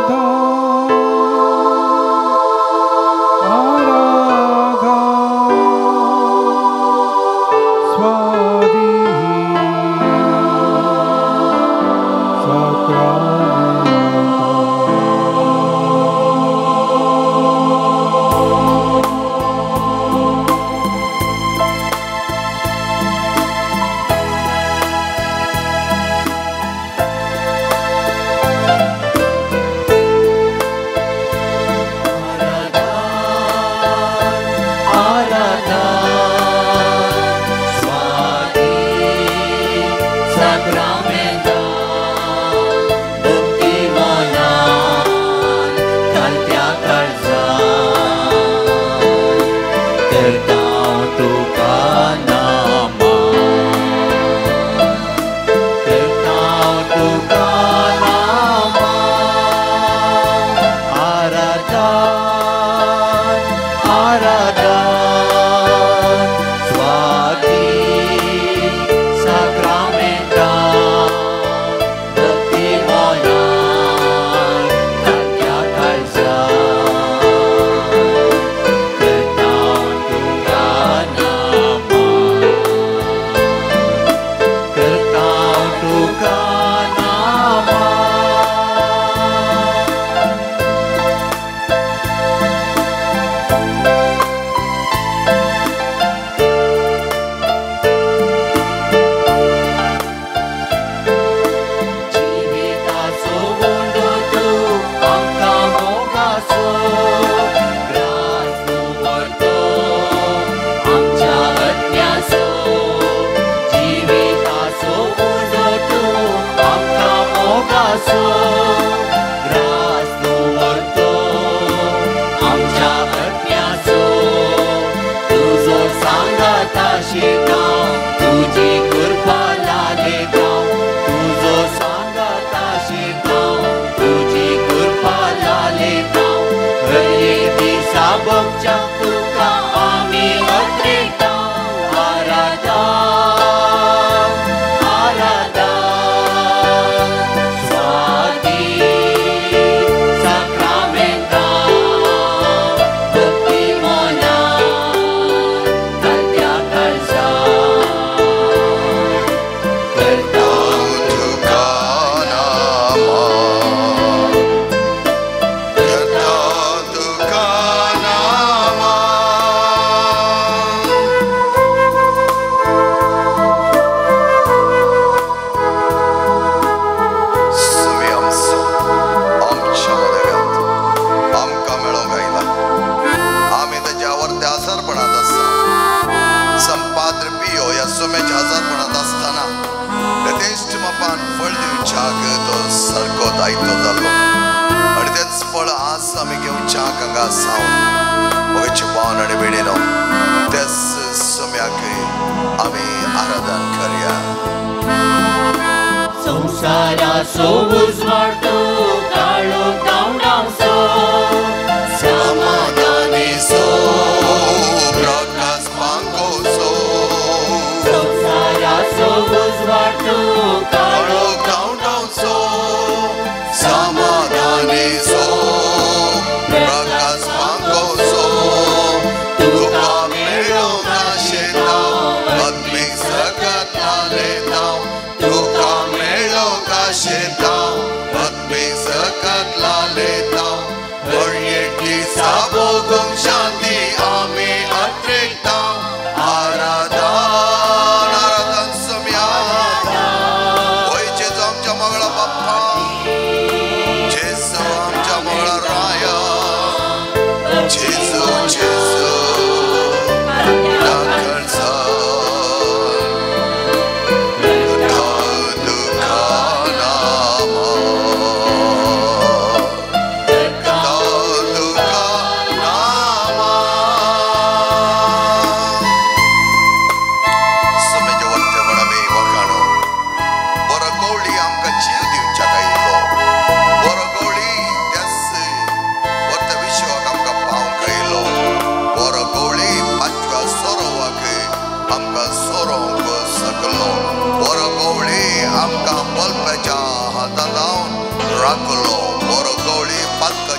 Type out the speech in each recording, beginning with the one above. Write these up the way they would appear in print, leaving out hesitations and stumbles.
Nama.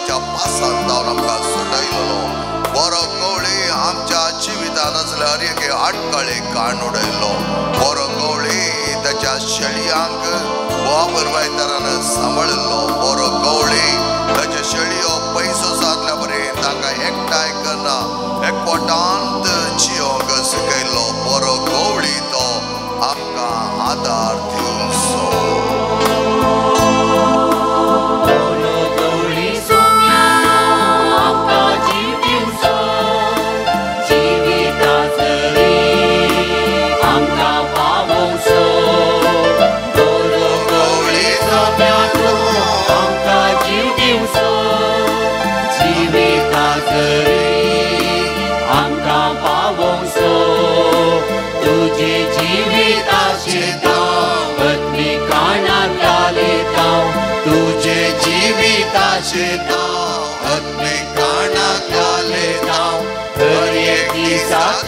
देवाच्या पासान जावन आमकां सुटयलो। बरो गवळी आमच्या जिवितांत आसले हर एके आडखळे काण उडयलो। बरो गवळी ताच्या शेळयांक वापर सांबाळिल्लो। बरो गवळी ताच्या शेळयो पयसो सादल्या बरें तांकां एकठांय करना एकवटांत जियोंक शिकयलो। बरो गवळी तो आमकां आदार दिवचो।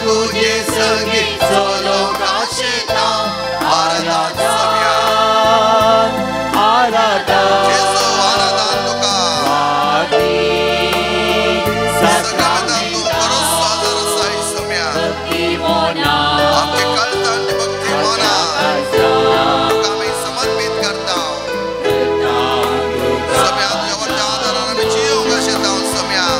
तुझे संगी चलोवंक आशेता आराधन आराधन जेजू आराधन तुका सगळ्यांत तूं बरोच आदार आसाय सोम्या। आमचे कळटान भक्ती मना तुका आमी समर्पीत करता सोम्या। तुज्या व्हडल्या आदारान आमी जियोंक आशेता सोम्या।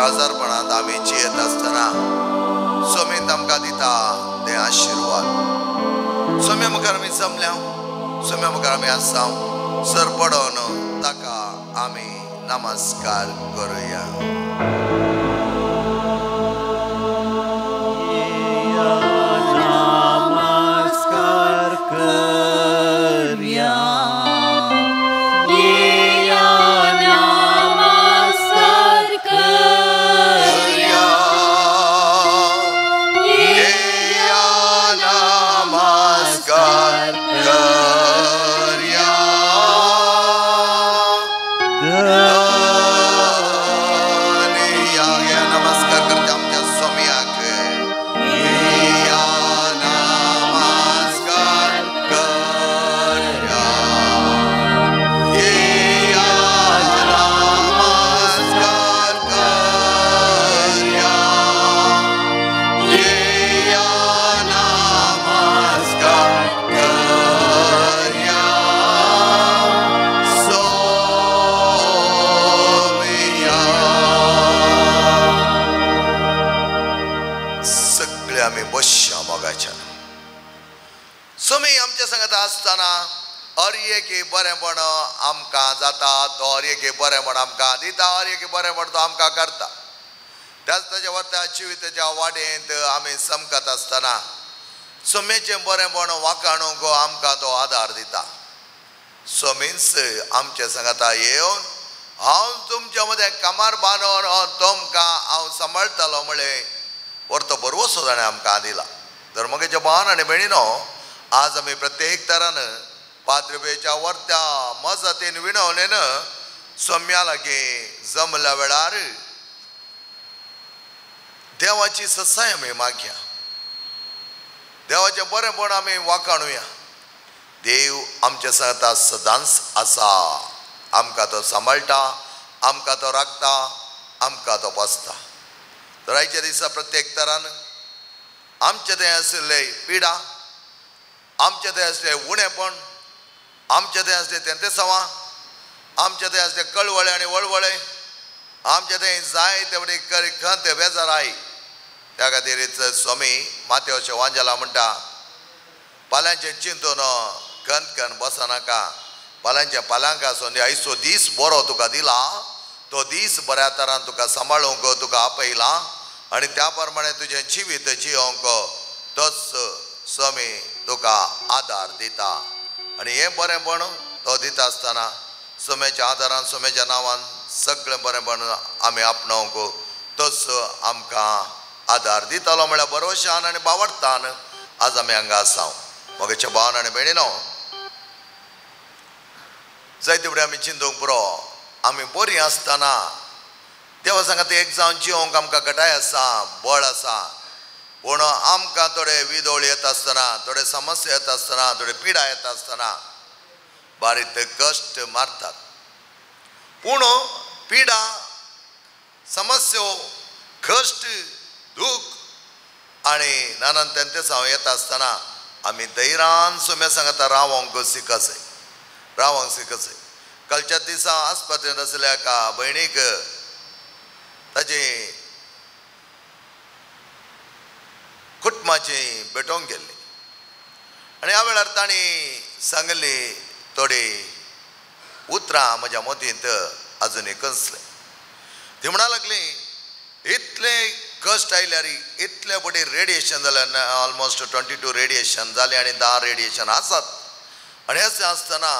आजारपणांत आमी जियेत आसतना सोमेंत आमकां दिता ते आशिर्वाद। सोम्या मुखार आमी जमल्या, सोम्या मुखार आमी आसा, सर पडोन ताका आमी नमस्कार करुया। नमस्कार करया। बरेंपण आमकां जाता तो हर एक बरेंपण आमकां दिता, हर एक बरेंपण तो आमकां करता। त्याच ताच्या वरत्या जिविताच्या वाटेंत आमी चमकत आसतना सोम्याचें बरेंपण वाखाणूंक आमकां तो आदार दिता। सोमींच आमच्या सांगाता येवन हांव तुमच्या मदें कामार बांदून तुमकां हांव सांबाळटलो म्हळें वरतो बरवसो ताणें आमकां दिला। तर मगेच्या भावान आनी भयणीनो, आज आमी प्रत्येक तरान पाद्रबेच्या वर्त्या मजतीन विणवलेन सोम्या लागीं जमल्या वेळार देवाची ससाय आमी मागया, देवाचें बरेंपण आमी वाखाणुया। देव आमच्या सांगता सदांच आसा, आमकां तो सांबाळटा, आमकां तो राखता, आमकां तो पोसता। तर आयच्या दिसा प्रत्येक तरान आमचे थंय आशिल्ले पिडा, आमचे थंय आसले उणेपण, आमचे थंय आसले तेंतेसांवां, आमचे थंय आसले कळवळे आनी वळवळे, आमचे थंय जाय तेवढी खंत बेजाराय। त्या खातीरच स्वामी मातेवचे वांजेला म्हणटा, फाल्यांचें चिंतून कनकन बसनाका. फाल्यांचें फाल्यांक आसून आयचो दीस बरो तुका दिला, तो दीस बऱ्या तरान तुका सांबाळूंक तुका आपयला आनी त्या प्रमाणे तुजें जिवीत जियोंक तोच स्वामी तुका आदार दिता. आनी हें बरेंपण तो दिता आसतना सोम्याच्या आदारान सोम्याच्या नांवान सगळें बरेंपण आमी आपणावंक तोच आमकां आदार दितालो म्हळ्यार बरोशान आनी बावडतान आज आमी हांगा आसा. म्हगेच्या भावान आनी भयणीनो, जायते फुडें आमी चिंतूंक पुरो, आमी बरीं आसतना देवा सांगता एक जावन जिवंक आमकां घटाय आसा, बळ आसा, पूण आमकां थोडे विदोळ येता आसतना, थोडे समस्या येता आसतना, थोडे पिडा येता आसतना बारीक कश्ट मारतात. पूण पिडा, समस्यो, कश्ट, दूख आनी नानान तेंतेसांव येता आसतना आमी धैर्यान सोम्या सांगता रावंक शिकचें, रावंक शिकचें. कालच्या दिसा आस्पत्रेंत आसल्या एका भयणीक ताजी कुटुंबाची भेटोवंक गेल्ली आनी ह्या वेळार तांणी सांगली थोडी उतरां म्हज्या मतींत आजुनूय कसलें. ती म्हणा लागली, इतले कश्ट आयल्यार, इतले फावटी रेडिएशन जालें, ऑलमोस्ट 22 रेडिएशन जालें आनी 10 रेडिएशन आसात. आनी अशें आसतना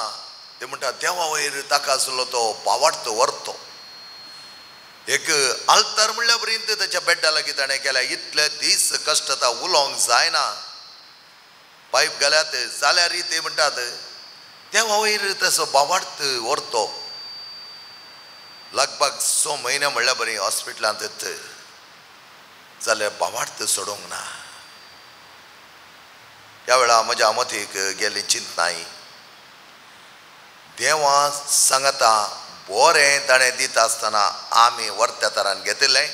ते म्हणटा देवा वयर ताका आसलो तो पावाडतो व्हरतो एक आल्तार म्हणल्या पर्यंत ताच्या बेड्डा लागीं ताणें केल्या. इतले दीस कश्ट आतां उलोवंक जायना, पायप घाल्यात जाल्यारय ते म्हणटात देवा वयर तसो बावाडत व्हरतो. लगभग 6 म्हयने म्हणल्या बरी हॉस्पिटलांत जाल्यार बावाडत सोडूंक ना. ह्या वेळार म्हज्या मतीक गेल्ली चिंतनाय, देवा सांगता बरें ताणें दिता आसतना आमी वर्त्या तरान घेतिल्लें,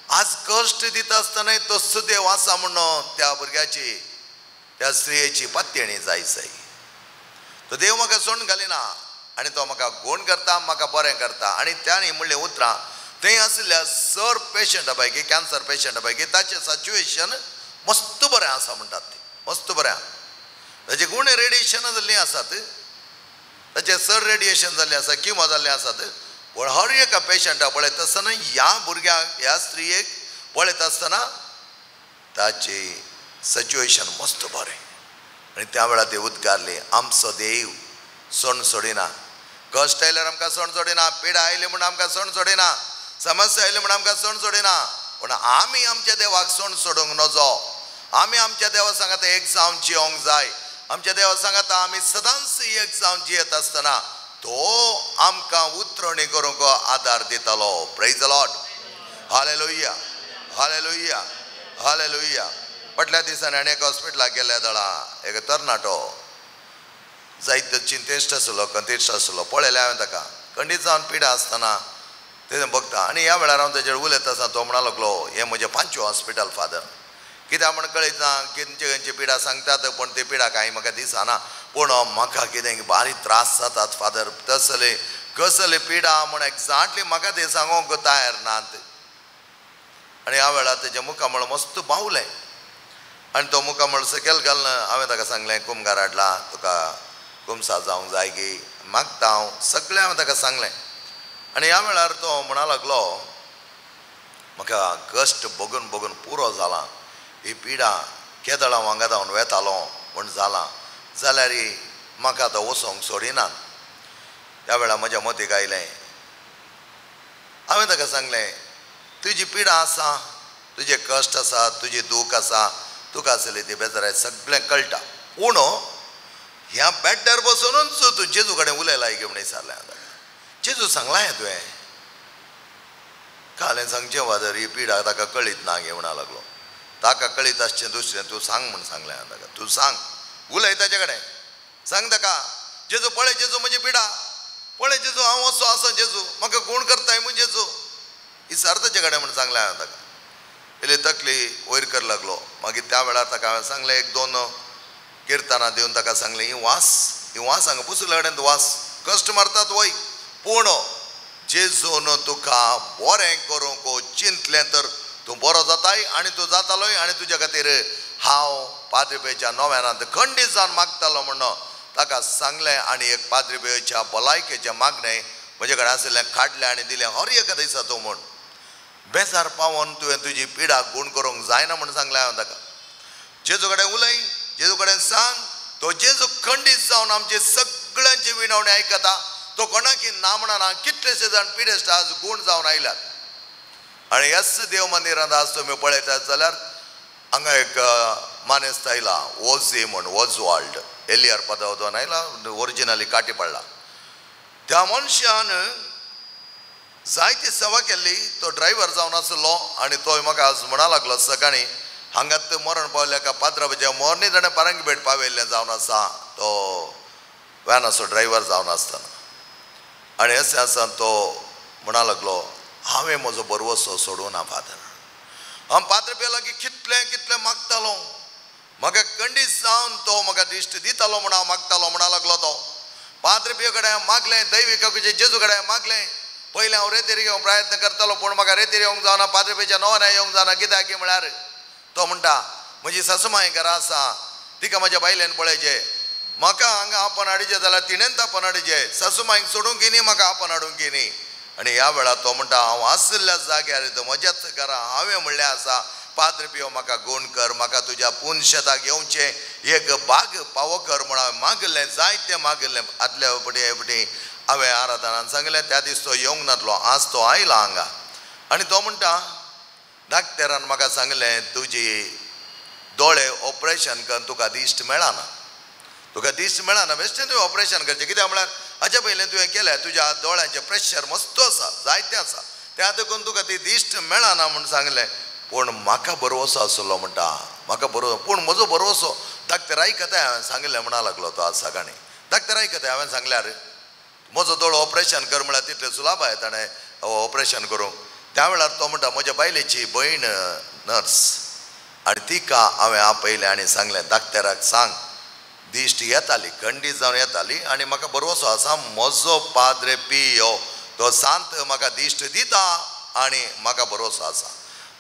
आज कश्ट दिता आसतना तो सुदेव आसा म्हणून त्या भुरग्याची, त्या स्त्रियेची पत्तेणी जाय जाय. तो देव म्हाका सोडून घालिना आनी तो म्हाका गूण करता, म्हाका बरें करता. आनी ताणें म्हणलें उतरां थंय आशिल्ल्या सर पेशंटा पैकी, कॅन्सर पेशंटा पैकी ताचें सिच्युएशन मस्त बरें आसा म्हणटात ते, मस्त बरें आसा. ताचे गूण रेडिएशनां जाल्लीं आसात, ताचें सर रेडिएशन जाल्लें आसा, किमो जाल्लें आसात, पूण हर एका पेशंटा पळयता आसतना ह्या भुरग्यांक, ह्या स्त्रियेक पळयता आसतना ताची सिच्युएशन मस्त बरें. आनी त्या वेळार ते उद्गारले, आमचो देव सण सोडिना, कश्ट आयल्यार आमकां सण सोडिना, पिडा आयली म्हूण आमकां सण सोडिना, समस्या आयली म्हूण आमकां सण सोडिना, पूण आमी आमच्या देवाक सण सोडूंक नजो. आमी आमच्या देवा सांगता एक जावन जियोंक जाय. आमच्या देवा सांगता आमी सदांच एक जावन जियेत आसतना तो आमकां उतरणी करूंक आदार दितालो. Praise the Lord, hallelujah, hallelujah, hallelujah. फाटल्या दिसांनी आनी एका हॉस्पिटलाक गेल्या दळा एक तरणाटो जायतो चिंतेश्ट आसलो, कंतेश्ट आसलो. पळयलें हांवें ताका खंडीत जावन पिडा आसतना तें बघता. आनी ह्या वेळार हांव ताजेर उलयता आसतना तो म्हणा लागलो, हें म्हजें 5वें हॉस्पिटल फादर, कित्याक म्हण कळयत ना, खंयचे खंयची पिडा सांगतात पूण ती पिडा कांय म्हाका दिसना, पूण म्हाका कितें बारीक त्रास जातात फादर, तसले कसले पिडा म्हण एग्जॅक्टली म्हाका ते सांगूंक तयार नात. आनी ह्या वेळार तेजें मुखामळ मस्त बावलें आनी तो मुखामळ सकयल घालून हांवें ताका सांगलें, कुमगार हाडला तुका, कुमसा जावंक जाय गी मागता हांव, सगळें हांवें ताका सांगलें. आनी ह्या वेळार तो म्हणा लागलो, म्हाका कश्ट बगून बगून पुरो जाला, ही पिडा केदळां हांगा धांवन वेतालो म्हूण जालां, जाल्यार म्हाका आतां वचोंक सोडिना. त्या वेळार म्हज्या मतीक आयलें, हांवें ताका सांगलें, तुजी पिडा आसा, तुजे कश्ट आसा, तुजी दूख आसा, तुका आसली ती बेजाराय सगळें कळटा, पूण ह्या बेड्डार बसोनूच तूं जेजू कडेन उलयला गे म्हण विचारलें हांवें ताका. जेजू सांगलां हें तुवें? कालें सांगचें फादर, ही पिडा ताका कळीत ना गे म्हणा लागलो. ताका कळीत आसचें दुसरें तूं सांग म्हूण सांगलें हांवें ताका, तूं सांग, उलय ताचे कडेन, सांग ताका, जेजू पळय जेजू म्हजी पिडा, पळय जेजू हांव असो आसा जेजू, म्हाका कोण करताय म्हूण जेजू, विचार ताचे कडेन म्हूण सांगलें हांवें ताका. इल्ली तकली वयर कर लागलो. मागीर त्या वेळार ताका हांवें सांगलें, 1-2 किर्तनां दिवन ताका सांगलें, ही वास, ही वास हांगा पुसले कडेन वास, कश्ट मारतात वय, पूण जेजून तुका बरें करूंक चिंतलें तर तूं बरो जाताय आनी तूं जातालोय, आनी तुज्या खातीर हांव पाद्री पेच्या नव्यानांत खंडीत जावन मागतालो म्हणून ताका सांगलें. आनी एक पाद्री पेच्या भलायकेचें मागणें म्हजे कडेन आशिल्लें काडलें आनी दिलें हर एका दिसा तूं म्हूण बेजार पावोन तुवें तुजी पिडा गूण करूंक जायना म्हूण सांगलें हांवें ताका. जेजू कडेन उलय, जेजू कडेन सांग, तो जेजू खंडीत जावन आमची सगळ्यांची विनवणी आयकता. तो कोणाकी ना म्हणना. कितलेशे जाण पिडेस्ट आज गूण जावन आयल्यात. आनी ह्याच देव मंदिरांत आज तुमी पळयतात जाल्यार हांगा एक मानेस्त आयला ओझी म्हूण, ओजवाल्ड एलियर पदावतोन आयला, ओरिजिनली काटी पडला. त्या मनशान जायती सेवा केल्ली. तो ड्रायव्हर जावन आसलो आनी तो म्हाका आज म्हणा लागलो सकाळीं हांगात मरण पावल्या का पात्राबाच्या मरणी ताणें पारंगी भेट पावयल्लें जावन आसा. तो व्हॅनाचो ड्रायव्हर जावन आसतना आनी अशें आसा तो म्हणा लागलो हांवें म्हजो बरवसो सोडूं ना फादर. हांव पाद्र लागीं कितलें कितलें मागतालो, म्हाका खंडीत जावन तो म्हाका दिश्ट दितालो म्हूण हांव मागतालो म्हणा लागलो. तो पाद्र पियो कडेन मागलें, दैविक जेजू कडेन मागलें. पयलें हांव रेतीर घेवंक प्रयत्न करतालो पूण म्हाका रेतीर येवंक जावना, पाद्र पियोच्या नव्यान येवंक जावना. कित्याक म्हळ्यार तो म्हणटा म्हजी सासूमाय घरा आसा, तिका म्हज्या बायलेन पळयचें, म्हाका हांगा आपण हाडचें जाल्यार तिणेंच आपण हाडचें, सासूमायक सोडूंक की न्ही, म्हाका आपण हाडूंक की न्ही. आनी ह्या वेळार तो म्हणटा हांव आशिल्ल्या जाग्यार म्हज्याच घरा हांवें म्हणलें आसा पाद्र पियो म्हाका गूण कर, म्हाका तुज्या पुनशेताक येवचें एक बाग पावो कर म्हूण हांवें मागलें, जायतें मागलें. आदल्या फुडें हे फुडें हांवें आराधनान सांगलें. त्या दीस तो येवंक नासलो, आज तो आयला हांगा. आनी तो म्हणटा डाक्टरान म्हाका सांगलें तुजी दोळे ऑपरेशन कर, तुका दिश्ट मेळना, तुका दिश्ट मेळना, बेश्टें तुवें ऑपरेशन करचें. कित्याक म्हळ्यार हाच्या पयलें तुवें केलें, तुज्या दोळ्यांचें प्रेशर मस्त आसा, जायतें आसा, त्या देखून तुका ती दिश्ट मेळना म्हूण सांगलें. पूण म्हाका भरवसो आसलो म्हणटा, म्हाका बरो, पूण म्हजो भरवसो डाक्टर आयकताय हांवें सांगलें म्हणा लागलो तो आज सकाळीं. डाक्टर आयकताय हांवें सांगल्यार म्हजो दोळो ऑपरेशन कर म्हळ्यार तितलें सुलाभाय ताणें ऑपरेशन करूंक. त्या वेळार तो म्हणटा म्हज्या बायलेची भयण नर्स आनी तिका हांवें आपयलें आनी सांगलें डाक्टराक सांग दिश्ट येताली, खंडीत जावन येताली आनी म्हाका भरवसो आसा म्हजो पाद्रे पियो तो सांत म्हाका दिश्ट दिता आनी म्हाका भरवसो आसा.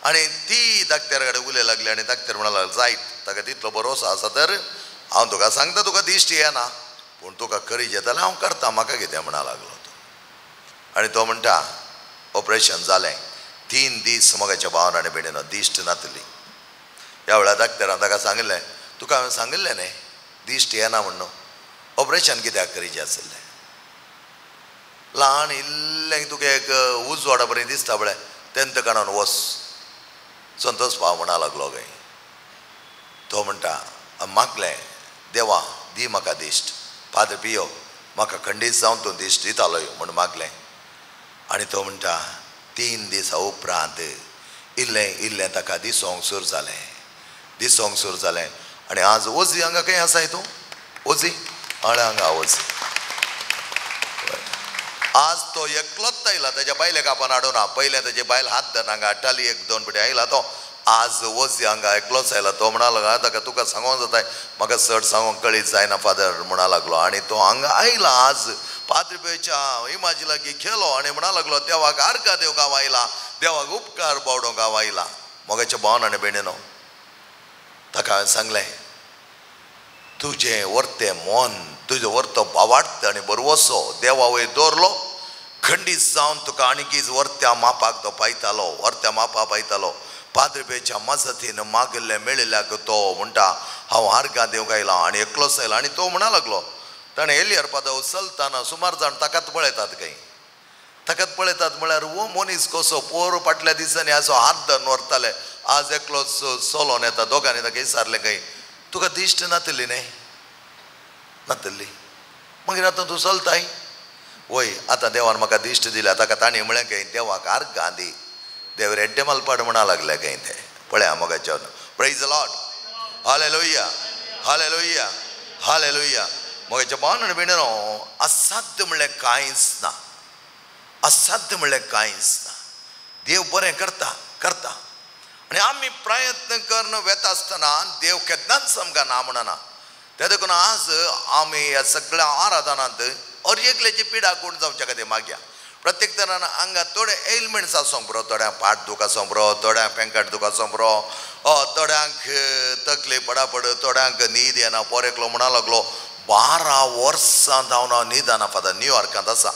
आनी ती डाक्टरा कडेन उलय लागली आनी डाक्टर म्हणा लागलो जायत ताका तितलो भरवसो आसा तर हांव तुका सांगता तुका दिश्ट येना पूण तुका करीत येतालें हांव करता, म्हाका कितें म्हणा लागलो तो. आनी तो म्हणटा ऑपरेशन जालें, 3 दीस म्हज्या भावान आनी भयणीन दिश्ट नातली. ह्या वेळार डाक्टरान ताका सांगलें तुका हांवें सांगिल्लें न्ही दिश्ट येना म्हणून, ऑपरेशन कित्याक करीचें आशिल्लें, ल्हान इल्लें तुका एक उजवाडा बरें दिसता पळय तेंत काडून वच संतोष पाव म्हणा लागलो काय. तो म्हणटा मागलें देवा दी म्हाका दिश्ट, पाद्र पियो म्हाका खंडीत जावन तूं दिश्ट दितालो म्हूण मागलें. आनी तो म्हणटा 3 दिसा उपरांत इल्लें इल्लें ताका दिसोंक सुरू जालें, दिसोंक सुरू जालें. आनी आज ओजी हांगा खंय आसाय तूं ओजी हय हांगा ओजी. आज तो एकलोच आयला, ताज्या बायलेक आपण हाडूना, पयलें ताजी बायल हात धरून हांगा हाडटाली, 1-2 पिटी आयला तो आज ओजी हांगा एकलोच आयला. तो म्हणा लागलो ताका तुका सांगोंक जाताय, म्हाका चड सांगोंक कळीत जायना फादर म्हणा लागलो. आनी तो हांगा आयला आज पाद्र पियोच्या इमाजी लागीं गेलो आनी म्हणा लागलो देवाक आर्गां दिवंक हांव आयला, देवाक उपकार बावडोवंक हांव आयला. म्हज्या भावान आनी भयणीनो ताका हांवें सांगलें तुजें वर्तें मन, तुजो वर्तो भावार्थ आनी भरवसो देवा वयर दवरलो, खंडीत जावन तुका आणीक वर्त्या मापाक तो पायतालो, वर्त्या मापा पायतालो. पाद्र पियोच्या मजतीन मागिल्लें मेळिल्ल्याक तो म्हणटा हांव आर्गां दिवंक आयला आनी एकलोच आयला. आनी तो म्हणा लागलो ताणें एलियर पादव चलतना सुमार जाण ताकाच पळयतात खंय, ताकाच पळयतात म्हळ्यार हो मनीस कसो पोर फाटल्या दिसांनी असो हात धरून व्हरताले, आज एकलोच चलोन येता. दोगांनी ताका विचारलें खंय तुका दिश्ट नातली न्ही, नातली, मागीर आतां तूं चलताय? वय आतां देवान म्हाका दिश्ट दिल्या. ताका ताणें म्हळें खंय देवाक आर्गां दी, देव रेड्डे मालपाड म्हणा लागले खंय ते पळया मोगाच्या. Praise the lord, hallelujah, hallelujah, hallelujah. मोगाच्या भावान आनी भयणीनो असाध्य म्हणलें कांयच ना, असाध्य म्हणलें कांयच ना. देव बरें करता करता आनी आमी प्रयत्न करून वेता आसतना देव केन्नाच आमकां ना म्हणना. त्या देखून आज आमी ह्या सगळ्या आराधनांत हर एकल्याची पिडा गूण जावच्या खातीर मागया. प्रत्येक तरान हांगा थोडे एलमेंट्स आसूंक पुरो, थोड्यांक पाट दुख आसूंक पुरो, थोड्यांक पेंकट दुख आसूंक पुरो, थोड्यांक तकली पडापड, थोड्यांक न्हीद येना. पोर एकलो म्हणा लागलो 12 वर्सां जावन हांव न्हिदना फादर, न्यूयॉर्कांत आसा.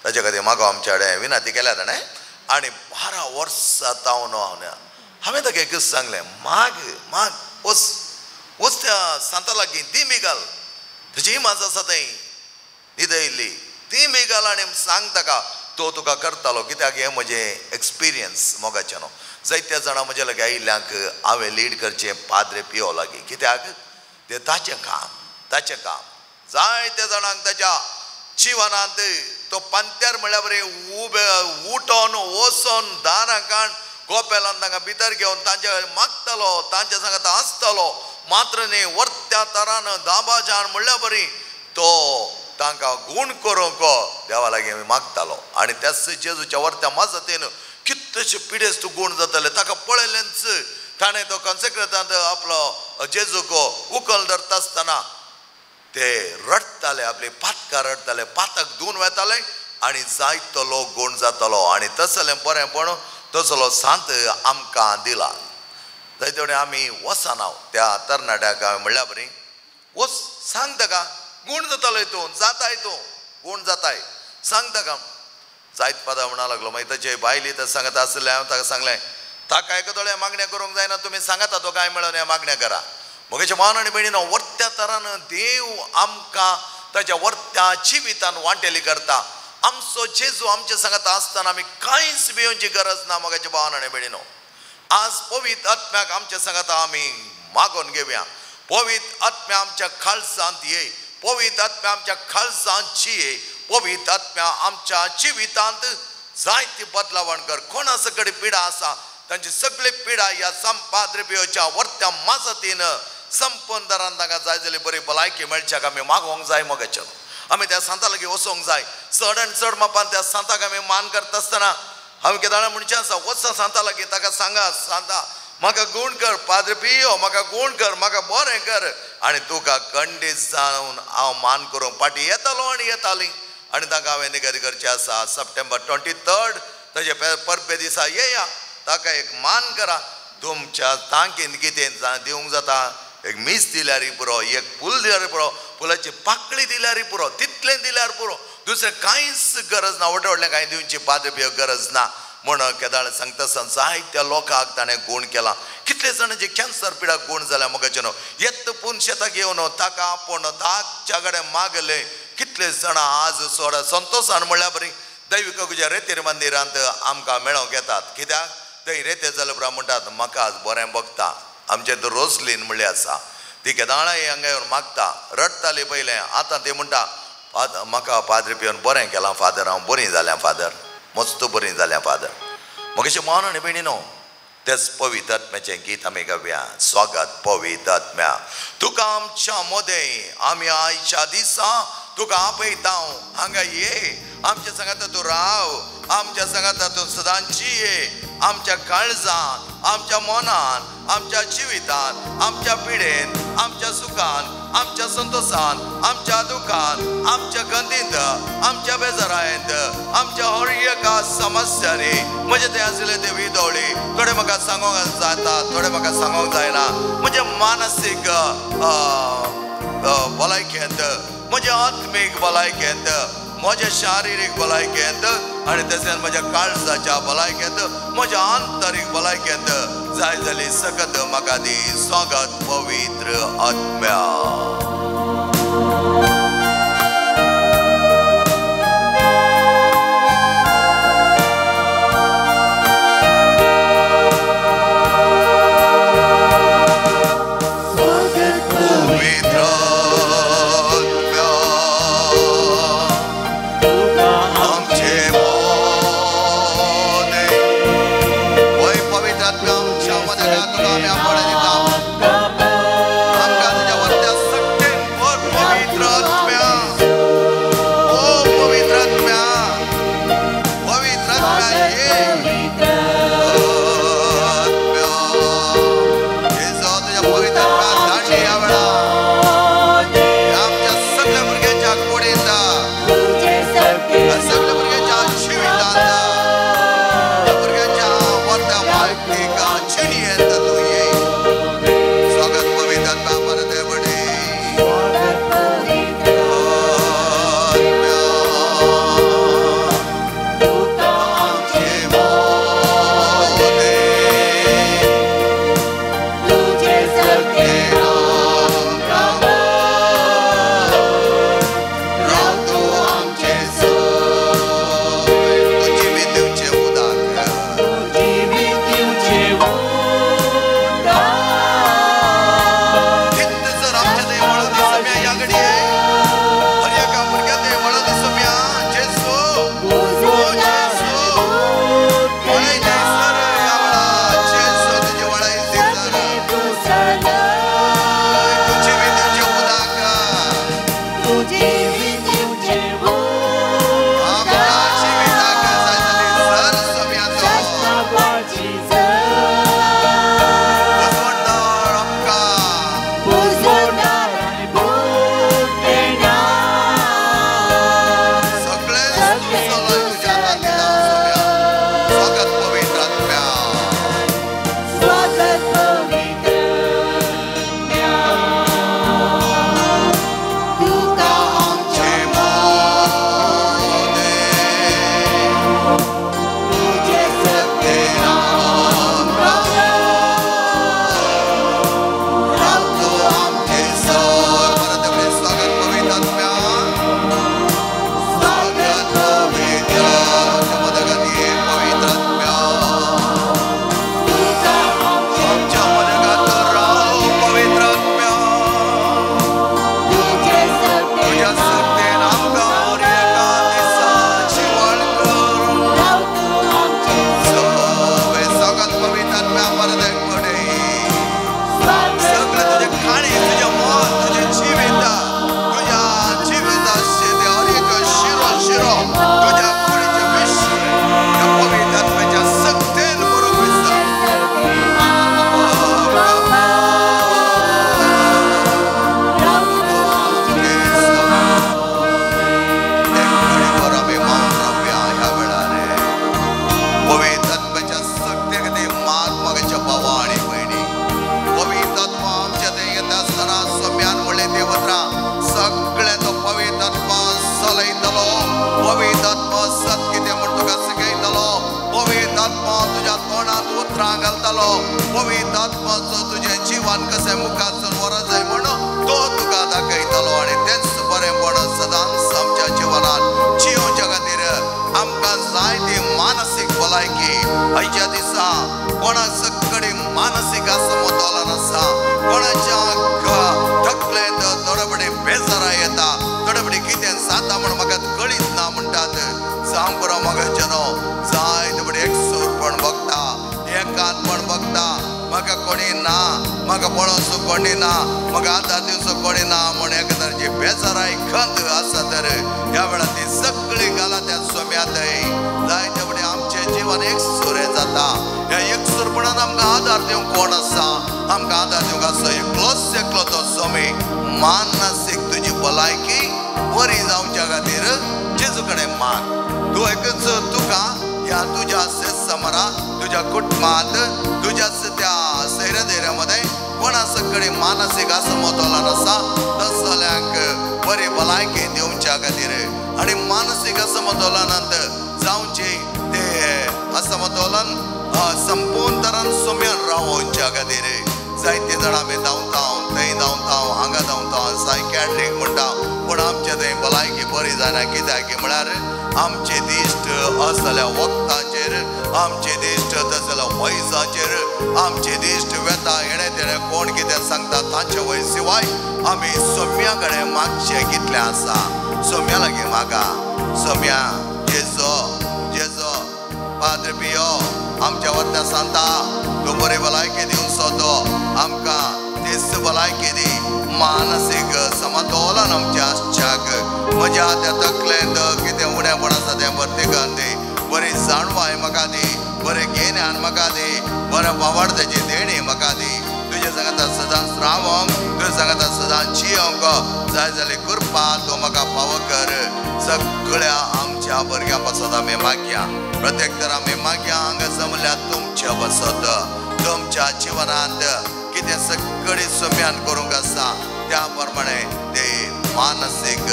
ताचे खातीर म्हाका आमच्या कडेन विनंती केल्या ताणें. आनी 12 वर्सां जावन हांव, हांवें ताका एकूच सांगलें, माग माग वच वच त्या सांता लागीं ती मिगाल, ताची इमाज आसा थंय न्हीद येयल्ली, ती मिगाल आनी सांग ताका, तो तुका करतालो. कित्याक हें म्हजें एक्सपिरियन्स मोगाचें न्हू. जायत्या जाणां म्हज्या लागीं आयिल्ल्यांक हांवें लीड करचें पाद्रे पियो लागीं, कित्याक तें ताचें काम, ताचें काम. जायत्या जाणांक ताच्या जिवनांत तो पांत्यार म्हळ्यार बरें उबे उठोन वचोन दारां काण कोपेलान तांकां भितर घेवन तांच्या मागतालो, तांच्या सांगात आसतालो. मात्र न्ही वर्त्या तरान दाबाजान म्हणल्यार बरी तो तांकां गूण करूंक देवा लागीं मागतालो. आनी त्याच जेजूच्या वर्त्या मजतीन कितलेशे पिडेस्त गूण जाताले. ताका पळयलेंच ताणें तो कॉन्सेक्रेटांत आपलो जेजूक उकल धरता आसतना ते रडटाले, आपली पातकां रडटाले, पातक धुवन वेताले आनी जायतो लोक गूण जातालो. आनी तसलें बरेंपण तसलो सांत आमकां दिला. जायते कडेन आमी वचना त्या तरणाट्याक हांवें म्हणल्या बरी वच सांग ताका गूण जातालो हितून, जाताय तूं गूण जाताय, सांग ताका. जायत फादर म्हणा लागलो. मागीर ताचे बायली तर सांगता आसलें, हांवें ताका सांगलें ताका एका दोळ्या मागण्या करूंक जायना, तुमी सांगाता तो कांय मेळोन ह्या मागण्या करा. म्हगेच्या मान आनी भयणीनो, वर्त्या तरान देव आमकां ताच्या वर्त्या जिवितान वांटेली करता. आमचो जेजू आमच्या सांगाता आसतना आमी कांयच भिवची गरज ना. म्हगेच्या भावान आनी भयणीनो, आज पवित्र आत्म्याक आमच्या सांगाता आमी मागोवन घेवया. पवित्र आत्म्या आमच्या खालसांत ये, पवित्र आत्म्या आमच्या खालसांत ये, पवित्र आत्म्या आमच्या जिवितांत जायती बदलावण कर. कोणा कडेन पिडा आसा तांची सगळी पिडा ह्या संपाद्रिपियोच्या वर्त्या मजतीन संपूर्ण दरान तांकां जाय जाल्यार बरी भलायकी मेळच्याक आमी मागोवंक जाय. मोगाचें आमी त्या सांता लागीं वचोंक जाय. चड आनी चड मापान त्या सांताक आमी मान करता आसतना हांवें केदाळा म्हणचें आसा, वचा सांता लागीं ताका सांगा, सांता म्हाका गूण कर, पाद्रे पियो म्हाका गूण कर, म्हाका बरें कर, आनी तुका खंडीत जावन हांव मान करूंक फाटीं येतालो आनी येताली. आनी ताका हांवें निगदी करचें आसा, सप्टेंबर 23 ताजे परबे दिसा येया, ताका एक मान करा. तुमच्या तांकीन कितें दिवंक जाता, एक मीस दिल्यार पुरो, एक फूल दिल्यार पुरो, फुलाची पाकळी दिल्यार पुरो, तितलें दिल्यार पुरो, दुसरें कांयच गरज ना. व्हडलें व्हडलें कांय दिवची पाद्रे पियो गरज ना. म्हण केदाळ सांगता आसतना जायत्या लोकांक ताणें गूण केला. कितले जाणांचे कॅन्सर पिडा गूण जाल्या मोगाचें न्हू. येत पूण शेताक येवन ताका आपोवन ताच्या कडेन मागलें. कितले जाणां आज सोडा संतोशान म्हणल्यार बरी दैविक तुज्या रेतीर मंदिरांत आमकां मेळोवंक येतात. कित्याक थंय रेते जाले उपरांत म्हणटात म्हाका आज बरें भोगता. आमचें तो रोजलीन म्हणलें आसा, ती केदाळाय हांगा येवन मागता, रडटाली पयलें, आतां ती म्हणटा म्हाका पाद्रे पिवन बरें केलां फादर, हांव बरी जाल्यां फादर, मस्त बरी जाल्यां फादर. म्हगेचें मन आनी भयणी न्हू, तेच पवित्र आत्म्याचें गीत आमी गावया. स्वागत पवित्र आत्म्या तुका आमच्या मदें, आमी आयच्या दिसा तुका आपयता, हांगा ये, आमच्या सांगाता तूं राव, आमच्या सांगाता तूं सदांची ये, आमच्या काळजान, आमच्या मनान, आमच्या जिवितान, आमच्या पिडेन, आमच्या सुखान, आमच्या संतोशान, आमच्या दुखान, आमच्या गंदींत, आमच्या बेजारायंत, आमच्या हर एका समस्यांनी. म्हजे ते आशिल्ले ते विदोळी थोडे म्हाका सांगोंक जाता, थोडे म्हाका सांगोंक जायना. म्हजे मानसीक भलायकेंत, म्हज्या आत्मीक भलायकेंत, म्हज्या शारिरीक भलायकेंत आनी तशेंच म्हज्या काळजाच्या भलायकेंत, म्हज्या आंतरीक भलायकेंत जाय जाली सकत म्हाका दी. स्वागत पवित्र आत्म्या. आमकां तुज्या वरत्या आसतना सोम्यान म्हणले देवत्रा सगळें तो पवित्र आत्मा चलयतलो, पवित्र आत्मा सत कितें म्हण तुका शिकयतलो, पवित्र आत्मा तुज्या तोंडांत उतरां घालतलो, पवित्र आत्माचो तुजें जिवन कशें मुखार व्हरत जाय म्हण तो तुका दाखयतलो. आनी तेंच बरेंपण सदांच आमच्या जिवनांत जियोवच्या खातीर आमकां जाय ती मानसीक भलायकी. आयच्या दिसा कोणा कडेन मानसीक असमतोलन आसा, कोणाच्या तकलेंत थोडे बडे बेजारां येता, थोडे बडे कितें जाता म्हण म्हाका कळीत ना म्हणटात. जावं पुरो म्हाका न्हू जाय ते एकसूरपण बघता, एकांतपण बघता, म्हाका कोणी ना, म्हाका पळोवचो कोणी ना, म्हाका आदार दिवचो कोणी ना म्हण एका तरेची बेजाराय खंत आसा. तर ह्या वेळार ती सगळी घाला त्या सोम्यांत जाय ते फुडें आमचें जिवन एकसुरें जाता. ह्या एकसूरपणान आमकां आदार दिवंक कोण आसा? आमकां आदार दिवंक आसा एकलोच एकलो तो सोमी. मानसीक तुजी भलायकी बरी जावच्या खातीर जेजू कडेन माग. तूं एकच तुका ह्या तुज्या समरा तुज्या कुटुंबांत तुज्या त्या सैऱ्या धैर्या मदें कोणा कडेन मानसीक असमतोलन आसा तसल्यांक बरी भलायकी दिवच्या खातीर आनी मानसीक असमतोलनांत जावचें ते असमतोलन संपूर्ण तरान सोम्यान रावोवच्या खातीर जायते जाणां आमी धांवता, थंय धांवता, हांगा धांवता, सायकॅट्रीक म्हणटा, पूण आमचें थंय भलायकी बरी जायना. कित्याक म्हळ्यार आमचे दिश्ट असल्या वखदांचेर, आमचे दिश्ट तसल्या वैजाचेर, आमचे दिश्ट वेता हेणे तेणे कोण कितें सांगता तांचे वय शिवाय आमी सोम्या कडेन मागचें कितलें आसा. सोम्या लागीं मागा, सोम्या जेजो जेजो पाद्र पियो आमच्या वरत्या सांता तूं बरी भलायकी दिवचो तो आमकां तेच भलायकी दी, मानसीक समतोलन आमच्या आसच्याक. म्हज्या त्या तकलेंत कितें उणेपण आसा तें भरती करून दी, बरी जाणवाय म्हाका दी, बरें गिन्यान म्हाका दी, बरें बावाडत्याची देणी म्हाका दी. तुज्या सांगाता सदांच रावोंक, तुज्या सांगाता सदांच जियोंक जाय जाल्यार कृपा तूं म्हाका फावो कर. सगळ्या आमच्या भुरग्यां पासत आमी मागया, प्रत्येक तर आमी मागया हांगा जमल्या तुमच्या पासत, तुमच्या जिवनांत कितें सगळी सोम्यान करूंक आसा त्या प्रमाणे ते मानसीक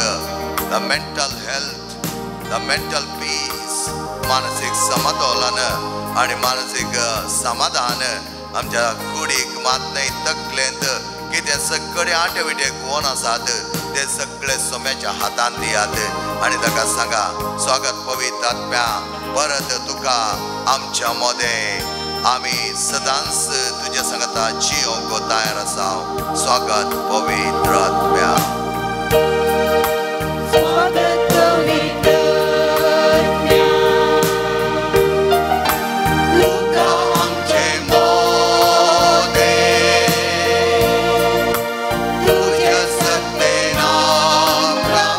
the mental health, the mental peace, मानसीक समतोलन आनी मानसीक समाधान आमच्या कुडीक मात न्हय तकलेंत कितें सगळे आटे विटे कोण आसात ते सगळे सोम्याच्या हातान दियात आनी ताका सांगा स्वागत पवित्र आत्म्या परत तुका आमच्या मदें आमी सदांच तुज्या सांगता जियोंक तयार आसा. स्वागत पवित्र आत्म्या. स्वागत पवित्र आत्म्या तुका आमचे मदें तुज्या सत्तेन आमकां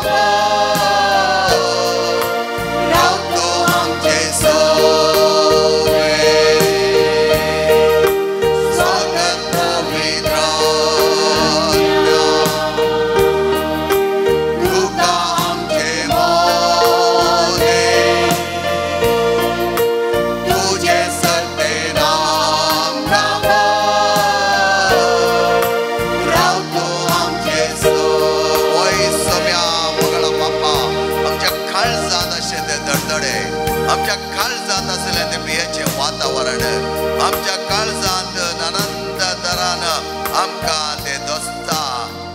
रावतो आमचे सोवे. स्वागत पवित्र आत्म्या तुका आमचे मदें तुजे सत्तेन आमकां रावतो आमचे सोय. सोम्या मोगळा बाप्पा आमच्या काळजांत अशें ते धडधडे, आमच्या काळजांत आसलें तें भियेचें वातावरण, आमच्या काळजांत नानांत तरान आमकां तें दसता.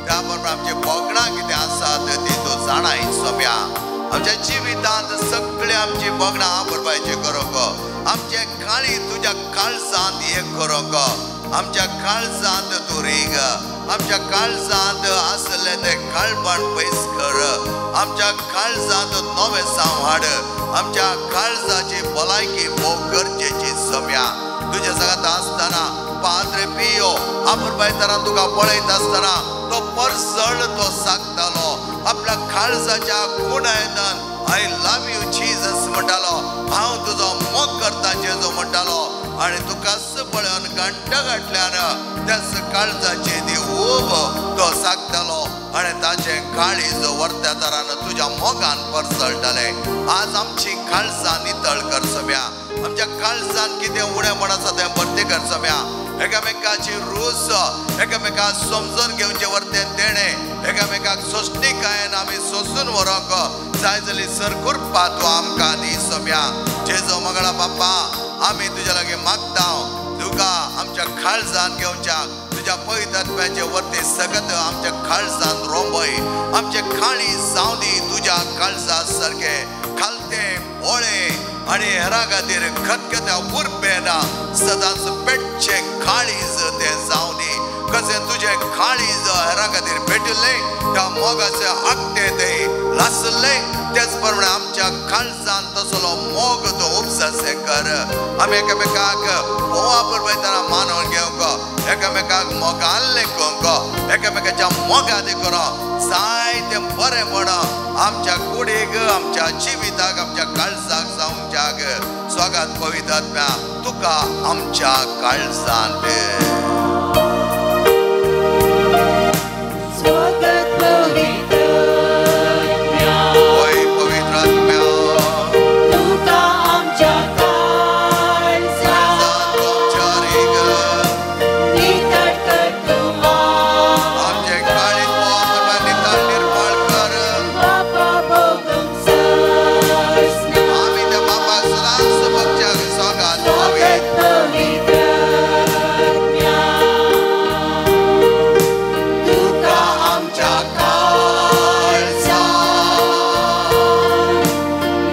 त्या बरोबर आमची भोगणां कितें आसात ती तूं जाणाय सोम्या. आमच्या जिवितांत सगळीं आमची भोगणां भरपायची करूंक, आमचें काळी तुज्या काळजांत एक करूंक, आमच्या काळजांत तूं रीग, आमच्या काळजांत आसलें तें काळपण पयस कर, आमच्या काळजांत नवें साव हाड, आमच्या काळजाची भलायकी भोव गरजेची सोम्या. तुज्या सांगात आसतना पाद्रे पियो आपुरबाय तरान तुका पळयत आसतना तो परसळ तो सांगतालो आपल्या काळजाच्या खुणायतान I love you Jesus म्हणटालो, हांव तुजो मोग करता जेजू म्हणटालो. आनी तुकाच पळोवन घंट घातल्यान त्याच काळजाची ती ऊब तो सांगतालो आनी ताचें काळीज वर्त्या तरान तुज्या मोगान परसळटालें. आज आमची काळजां नितळ कर सोम्या, आमच्या काळजान कितें उणेपण आसा तें भरती कर सोम्या. एकामेकाची रूच एकामेकाक समजून घेवचे वरतेन देणें एकामेकाक सोंसणीकायेन आमी सोंसून व्हरूंक जाय जाल्यार सर कृपा तूं आमकां दी सोम्या. जेजू मंगळा बाप्पा आमी तुज्या लागीं मागता तुका आमच्या काळजान घेवच्याक तुज्या पवित्र आत्म्याचे वरते सगत आमच्या काळजान रोंबय. आमचे काळीज जावं दी तुज्या काळजा सारकें खालते भोळे आनी हेरां खातीर खतखत्या उर्बेन सदांच पेटचें काळीज तें जावं दी. कशें तुजें काळीज हेरां खातीर पेटिल्लें त्या मोगाचें आगटें तें लासलें तेच प्रमाणे आमच्या काळजान तसलो मोग तो उपसासे कर. आमी एकामेकाक मोगा पुरयतना मानून घेवंक एकामेकाक मोगान लेखूंक एकामेकाच्या मोगा करूंक जायतें बरें म्हण आमच्या कुडीक आमच्या जिविताक आमच्या काळजाक जावच्याक स्वागत पवित्र आत्म्या तुका आमच्या काळजांत. स्वागत पवित्र आत्म्या होय पवित्र आत्म्या तुका आमच्या काळजांत नितळ कर तूं आमचें काळीज मोग नितळ निर्मळ कर. बापा भोगूंक सोंसना. आमी त्या बापाक सदांच भगच्याक स्वागत स्वागत पवित्र आत्म्या तुका आमच्या काळजांत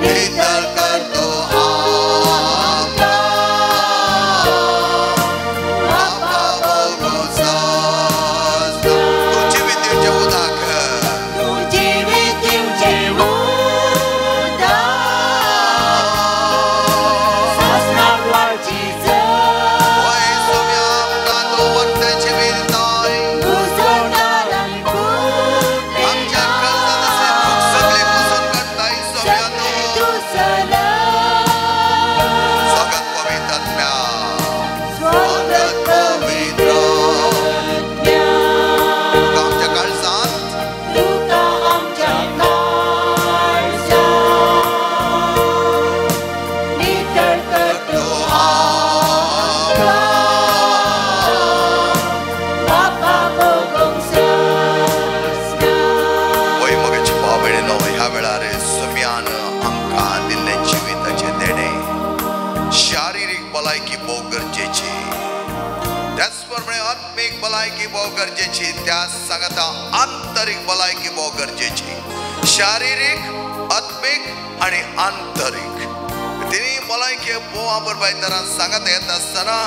नितळ कर तूं आमकां बापा भोगूंक सोंसना. तूं जिवीत दिवचें उदक तूं जिवीत दिवचें उदक सासणाक वाडची होय सोम्या आमकां तूं वरतें जिवीत दिताय. पुसवणार आनी आमच्या काळजांत आसलें दूख सगळें पुसून काडटाय सोम्या तूं. स्वागत पवित्र आत्म्या स्वागत पवित्र आत्म्या तुका आमच्या काळजांत तुका आमच्या काळजांत नितळ कर तूं आमकां बापा भोगूंक सोंसना. होय मगाची भाव भयणीनो ह्या वेळार सोम्यान आमकां दिल्लें जिविताचें देणें शारिरीक भलायकी भोव गरजेची त्याच प्रमाणे आत्मीक भलायकी भोव गरजेची त्या सांगता आंतरीक भलायकी भोव गरजेची. शारिरीक आत्मीक आनी आंतरीक तिनी भलायकी भोव आबर सांगत येता आसतना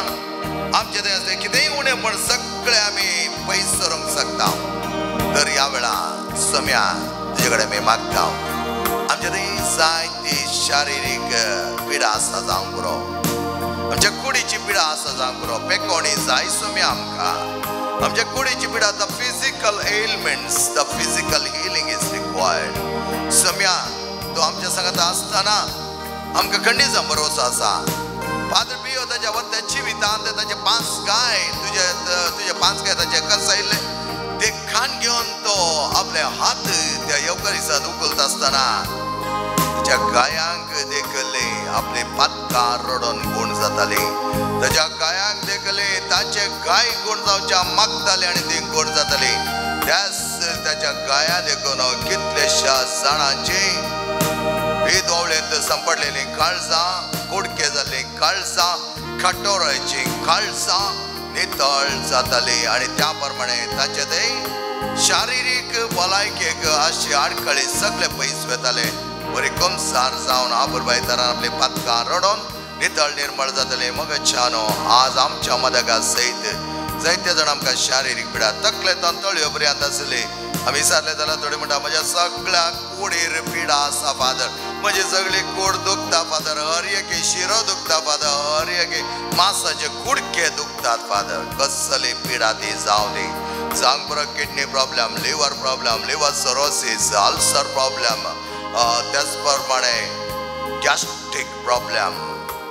आमचें थंय आसलें कितेंय उणें पण सगळें आमी पयस सरूंक शकता. तर ह्या वेळार सोम्या तुजे कडेन आमी मागता आमच्या थंय जायती शारिरीक पिडा आसा जावंक पुरो आमच्या कुडीची पिडा आसा जावंक पुरो पेकोणी जाय सोम्या आमकां आमच्या कुडीची पिडा the physical ailments the physical healing is required. Saumya तूं आमच्या सांगता आसतना आमकां खंडीचा भरोसो आसा. फादर पियो ताच्या वरत्या जिवितांत ताचे 5 गाय तुजे तुजे 5 गाय ताचे कसायल्ले ते खाण घेवन तो आपले हात त्या येवकारिसांत उखलता आसतना ताच्या गायांक देखले आपले पातकां रडोन गूण जाताली. ताच्या गायांक देखले ताचे गाय गूण जावच्या मागताले आनी ती गूण जाताली. त्याच ताच्या गाया देखून कितलेश्या जाणांची ही दोवळेंत सांपडलेली काळजां कुडके जाल्ली काळजां खटोरायची काळजां नितळ जाताली आनी त्या प्रमाणे ताचे ते शारिरीक भलायकेक अशी आडखळी सगळे पयस वताले. बरी कमसार जावन आबुरबायतारान आपली पातकां रडोन नितळ निर्मळ जातले. मग छानो आज आमच्या मदगा सयत जायते जाण आमकां शारिरीक पिडा तकलेंत तळयो पर्यंत आसली. आमी विचारले जाल्यार थोडे म्हणटा म्हज्या सगळ्या कुडीर पिडा आसा फादर, म्हजी सगळी कूड दुखता फादर, हर एके शिरो दुखता फादर, हर एके मासाचे कुडके दुखतात फादर. कसली पिडा ती जावं दी, जावंक पुरो kidney problem, liver problem, liver cirrhosis, ulcer problem, त्याच प्रमाणे गॅस्ट्रीक प्रॉब्लेम,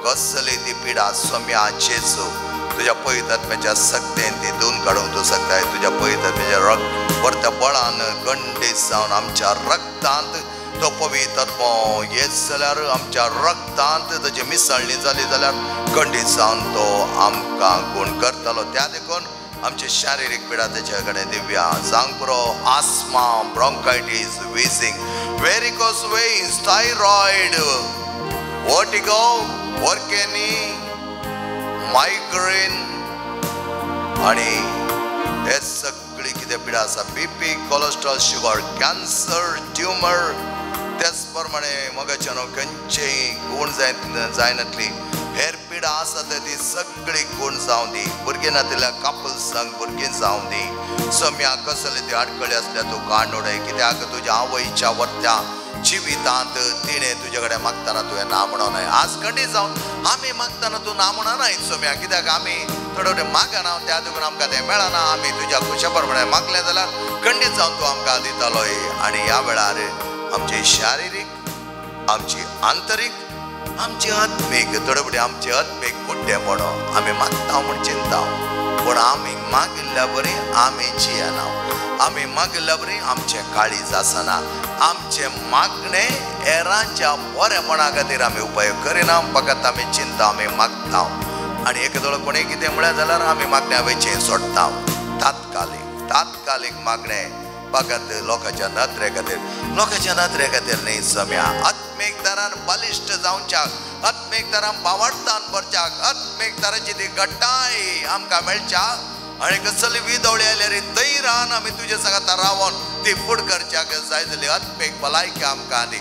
कसली ती पिडा सोम्या जेजू तुज्या पवित्र आत्म्याच्या सक्तेन ती धुवन काडूंक तूं शकताय. तुज्या पवित्र आत्म्याच्या रक्त वरत्या बळान गंडीत जावन आमच्या रक्तांत तो पवित्र आत्मो येत जाल्यार आमच्या रक्तांत ताची मिसळणी जाली जाल्यार खंडीत जावन तो आमकां गुण करतलो. त्या देखून आमची शारिरीक पिडा तेच्या कडेन दिवया. जावंक पुरो asthma, bronchitis, wheezing, varicose veins, thyroid, vertigo, वर्केनी, migraine आनी हे सगळी कितें पिडा आसा, BP, cholesterol, sugar, cancer, tumour, तेच प्रमाणे मगाच्यान खंयचेय गूण जायनातली हेर पिडा आसा ती सगळी गूण जावं दी. भुरगीं नातिल्ल्या कपल्सांक भुरगीं जावं दी. सम्या कसले ती आडखळी आसल्या तूं काडून उडय, कित्याक तुज्या आवयच्या वर्त्या जिवितांत तिणें तुजे कडेन मागतना तुवें ना म्हणो न्हय. आज खंडीत जावन आमी मागतना तूं ना म्हणो न्हय सोम्या, कित्याक आमी थोडे थोडे मागना त्या देखून आमकां तें मेळना. आमी तुज्या खुशा प्रमाणे मागलें जाल्यार खंडीत जावन तूं आमकां दितलोय. आनी ह्या वेळार आमची शारिरीक, आमची आंतरीक, आमची आत्मीक, थोडे फुडें आमची आत्मीक कुड्डे पडो आमी मागता म्हूण चिंता, पूण आमी मागिल्ल्या बरी आमी जियेना, आमी मागिल्ल्या बरी आमचें काळीज आसना. आमचें मागणें हेरांच्या बरेपणा खातीर आमी उपयोग करिना, फकत आमी चिंता, आमी मागता आनी एक दोळो कोणें कितें म्हळ्यार जाल्यार आमी मागण्या वयचें सोडटा. तात्कालीक तात्कालीक मागणें फकत लोकांच्या नदरे खातीर, लोकांच्या नदरे खातीर न्ही सम्या. आत्मीक तरान बलिश्ट जावच्याक, आत्मीक तरान बावडतान भरच्याक, आत्मीक तराची ती घट्टाय आमकां मेळच्याक आनी कसली विदवळी आयल्यार धैर्यान आमी तुजे सांगाता रावन ती फुड करच्याक जाय जाली आत्मीक भलायकी आमकां दी.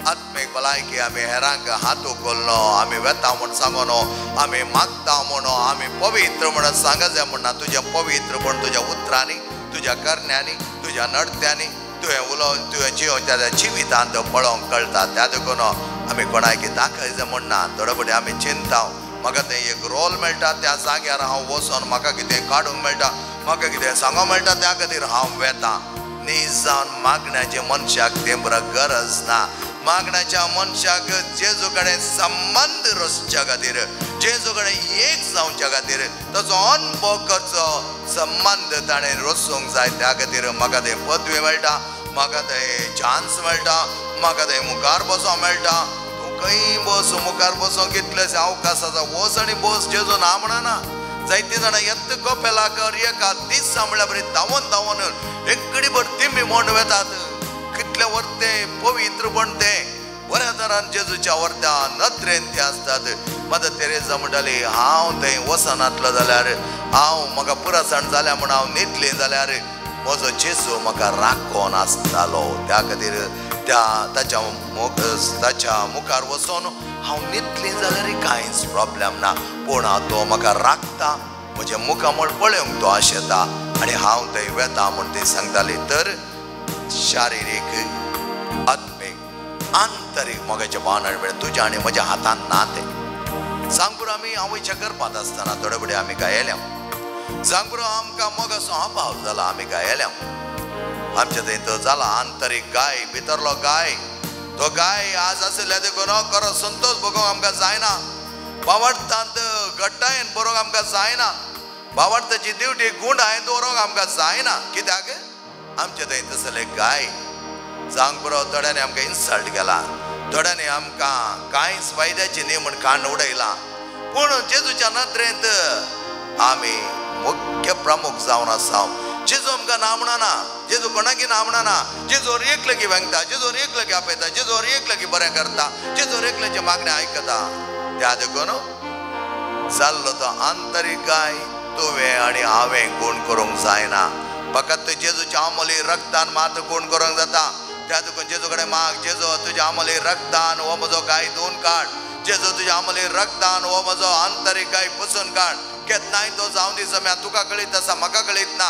आत्मीक भलायकी आमी हेरांक हात उखलनो, आमी वेता म्हूण सांगोनो, आमी मागता म्हणो, आमी पवित्र म्हणून सांगत जाय म्हणना. तुजें पवित्रपण तुज्या उतरांनी, तुज्या करण्यांनी, तुज्या नडत्यांनी, तुवें उलोवन तुवें जिवन त्या जिवितांत पळोवंक कळटा. त्या देखून आमी कोणाक दाखयचें म्हणना. थोडे फुडें आमी चिंता, म्हाका तें एक रोल मेळटा त्या जाग्यार हांव वचोन म्हाका कितें काडूंक मेळटा, म्हाका कितें सांगूंक मेळटा, त्या खातीर हांव वेता. न्ही जावन मागण्याचे मनशाक तें बरो गरज ना. मागण्याच्या मनशाक जेजू कडेन संबंद रचच्या खातीर, जेजू कडेन एक जावच्या खातीर ताचो अनुभव करचो संबंद ताणें रचूंक जाय. त्या खातीर म्हाका तें पदवी मेळटा, म्हाका तें चान्स मेळटा, म्हाका तें मुखार बसोंक मेळटा. तूं खंय बस, मुखार बसोंक कितलेशे अवकाश आसा, वच आनी बस. जेजू ना म्हणना. जायते जाणां येत कपेलाक एका दिसा म्हणल्यार बरी धांवन धांवन एकडी भर तिंबी म्हण वेतात. कितले वर्ते पवित्रपण ते बऱ्या तरान जेजूच्या वर्त्या नदरेन ते आसतात. मदर तेरेजा म्हणटाली, हांव थंय वचनातलो जाल्यार, हांव म्हाका पुरासण जाल्या म्हूण हांव न्हिदलें जाल्यार म्हजो जेजू म्हाका राखोन आसतालो. त्या खातीर त्या ताच्या ताच्या मुखार वचोन हांव न्हिदलें जाल्यार कांयच प्रॉब्लेम ना, पूण तो म्हाका राखता, म्हजें मुखामळ पळोवंक तो आशेता आनी हांव थंय वेता म्हूण ती सांगताली. तर शारिरीक, आत्मीक, आंतरीक मोगाचें भावना तुज्या आनी म्हज्या हातान ना तें. सांगपुरो आमी आवयच्या गर्भांत आसतना थोडे फुडें आमी गायल्या. सांगपुरो आमकां मोगाचो अभाव जाला, आमी गायल्या. आमच्या थंय तो जाला आंतरीक गाय, भितरलो गाय. तो गाय आज आशिल्ल्या देखून खरो संतोश भोगोवंक आमकां जायना, बावडतांत घट्टायेन बरोवंक आमकां जायना, बावडताची दिवटी गुंडायेन दवरूंक आमकां जायना. कित्याक आमचे थंय तसले गाय. जावंक पुरो थोड्यांनी आमकां इन्सल्ट केला, थोड्यांनी आमकां कांयच फायद्याची न्ही म्हूण कान उडयला, पूण जेजूच्या नदरेंत आमी मुख्य प्रमुख जावन आसा. जेजू आमकां ना म्हणना, जेजू कोणाकी ना म्हणना. जेजू एक लगी वेंगता, जेजू एक लगी आपयता, जेजू एक लगी बरें करता, जेजू एकल्याचें मागणें आयकता. त्या देखून जाल्लो तो आंतरीक गाय तुवें आनी हांवें गुण करूंक जायना. फकत जेजूच्या आमोली रक्तान मात गुण करूंक जाता. त्या देखून जेजू कडेन माग, जेजू तुज्या आमोली रक्तान हो म्हजो गाय धुवन काड, जेजू तुज्या आमोली रक्तान हो म्हजो आंतरीक गाय पुसून काड. केन्नाय तो जावं दी सम्या, तुका कळीत आसा, म्हाका कळीत ना.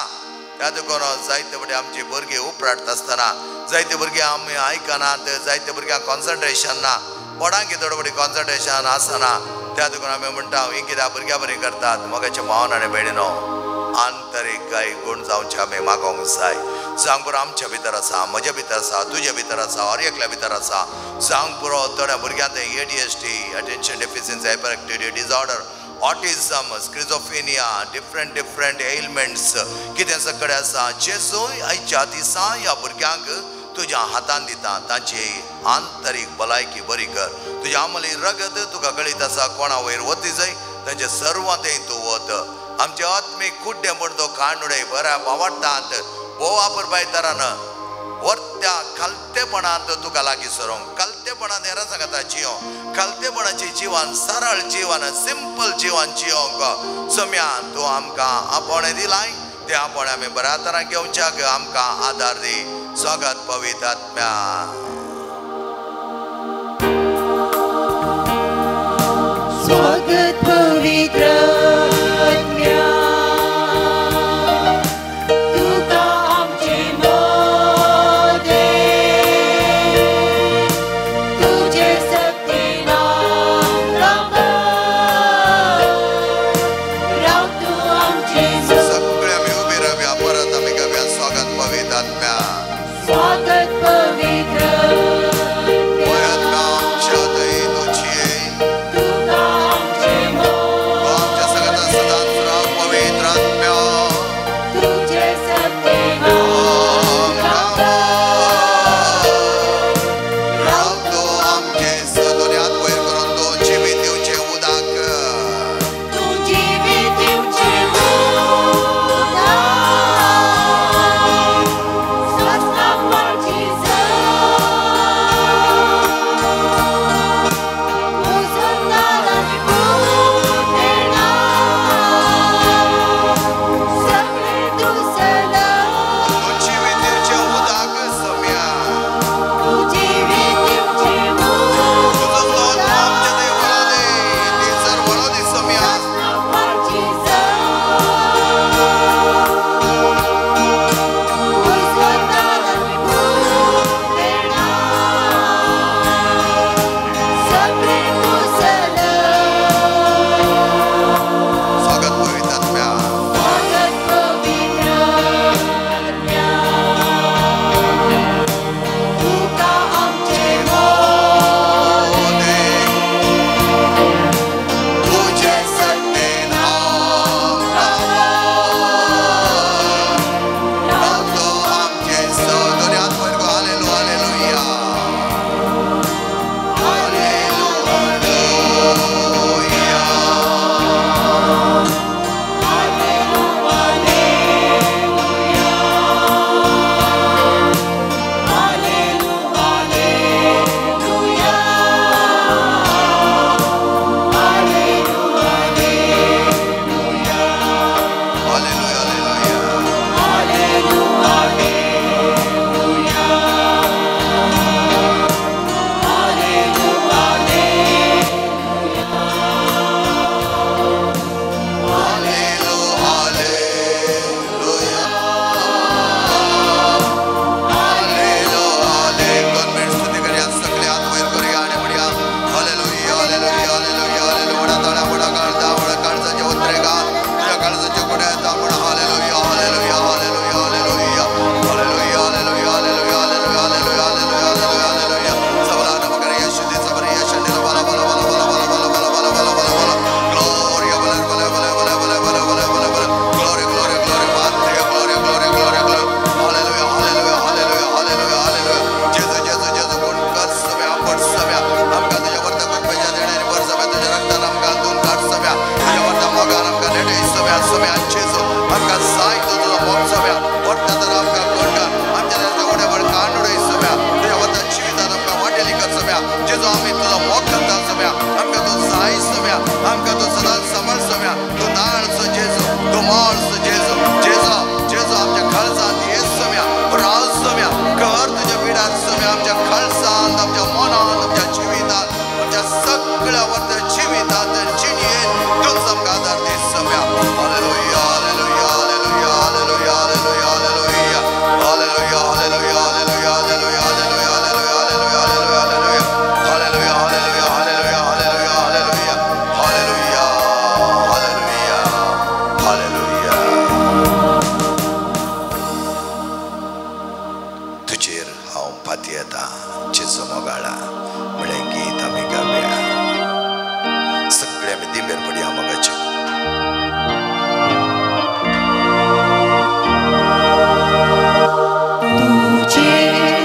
त्या देखून जायते फुडें आमची भुरगीं उपराटता आसतना जायते भुरगीं आमी आयकनात, जायते भुरग्यांक कॉन्सन्ट्रेशन ना, कोणाक थोडे फुडें कॉन्सन्ट्रेशन आसना. त्या देखून आमी म्हणटा हीं कित्याक भुरग्यां बरी करतात. मोगाच्या भावन आनी भयणीनो, आंतरीक गाय गुण जावचे आमी मागोवंक जाय. सांग पुरो आमच्या भितर आसा, म्हज्या भितर आसा, तुज्या भितर आसा, हर एकल्या भितर आसा. सांग पुरो थोड्या भुरग्यांक ADHD, attention deficiency hyperactivity disorder, autism, schizophrenia, different different ailments कितें सगळें आसा. जेजू आयच्या दिसा ह्या भुरग्यांक तुज्या हातान दिता. तांची आंतरीक भलायकी बरी कर. तुज्या आमली रगत तुका कळीत आसा कोणा वयर वती जाय तांचे सर्वांतय तूं वत. आमचे आत्मीक कुड्डे म्हण तो कांडुडे बऱ्या बावडटांत भोव वापर तरान वर्त्या खालतेपणांत तुका लागीं सरोंक. खालतेपणांत हेरा सांगता जियो खालतेपणाची जिवन सरळ जिवन सिंपल जिवन जियोंक सम्यान तूं आमकां आपोवणें दिलाय ते आपोवणें आमी बऱ्या तरान घेवच्याक आमकां आदार दी. स्वागत पवित्र आत्म्या. स्वागत पवित्र आत्म्या तुका आमचे मोदे तुझे शक्तीन आमकां भर राव तूं आमचे. सगळे आमी उबी रावया परत आमी गावया स्वागत पवित्र आत्म्या. स्वागत पवित्र तुजेर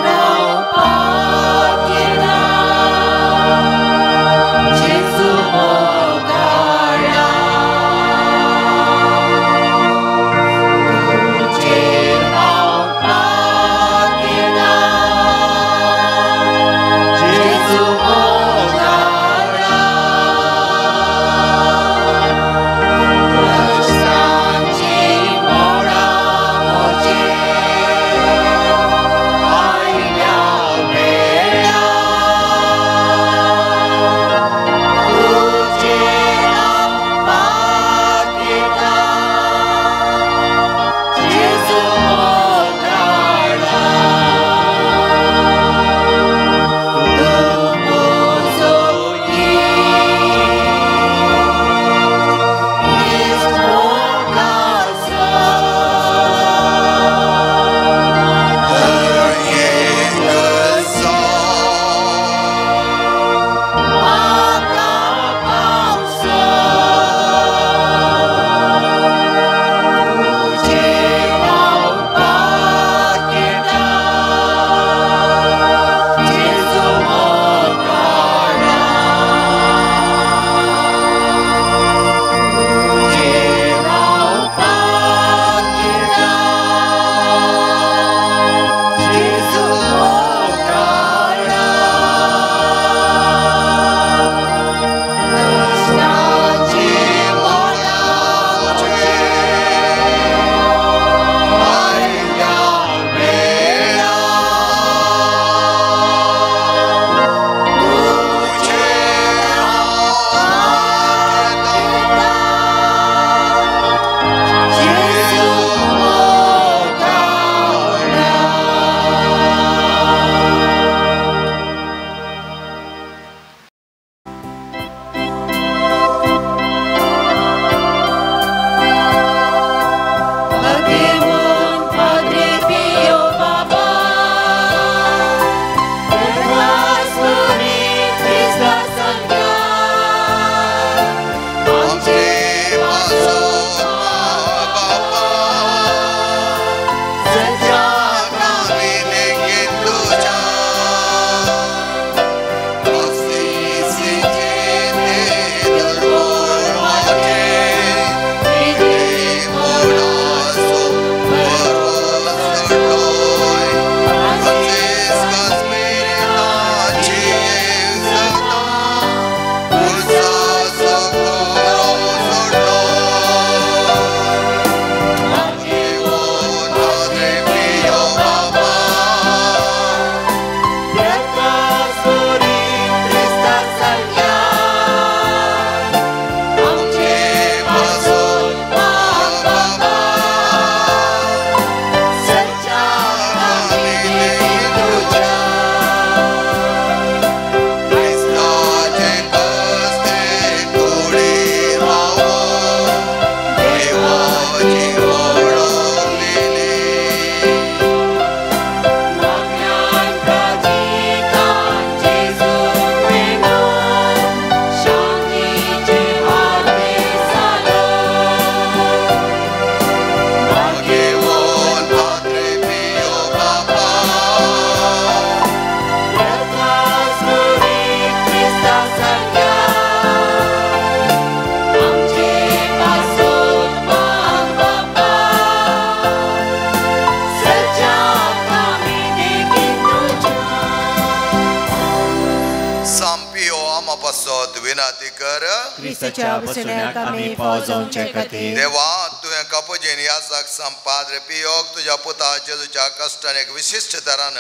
विनंती कर. क्रिस्ताच्या बसण्याक आमी फावो जावचे खातीर. देवा तुवें कपुजीन याजक संपाद्रे पियोग तुज्या पुता जेजूच्या कश्टान एक विशिश्ट तरान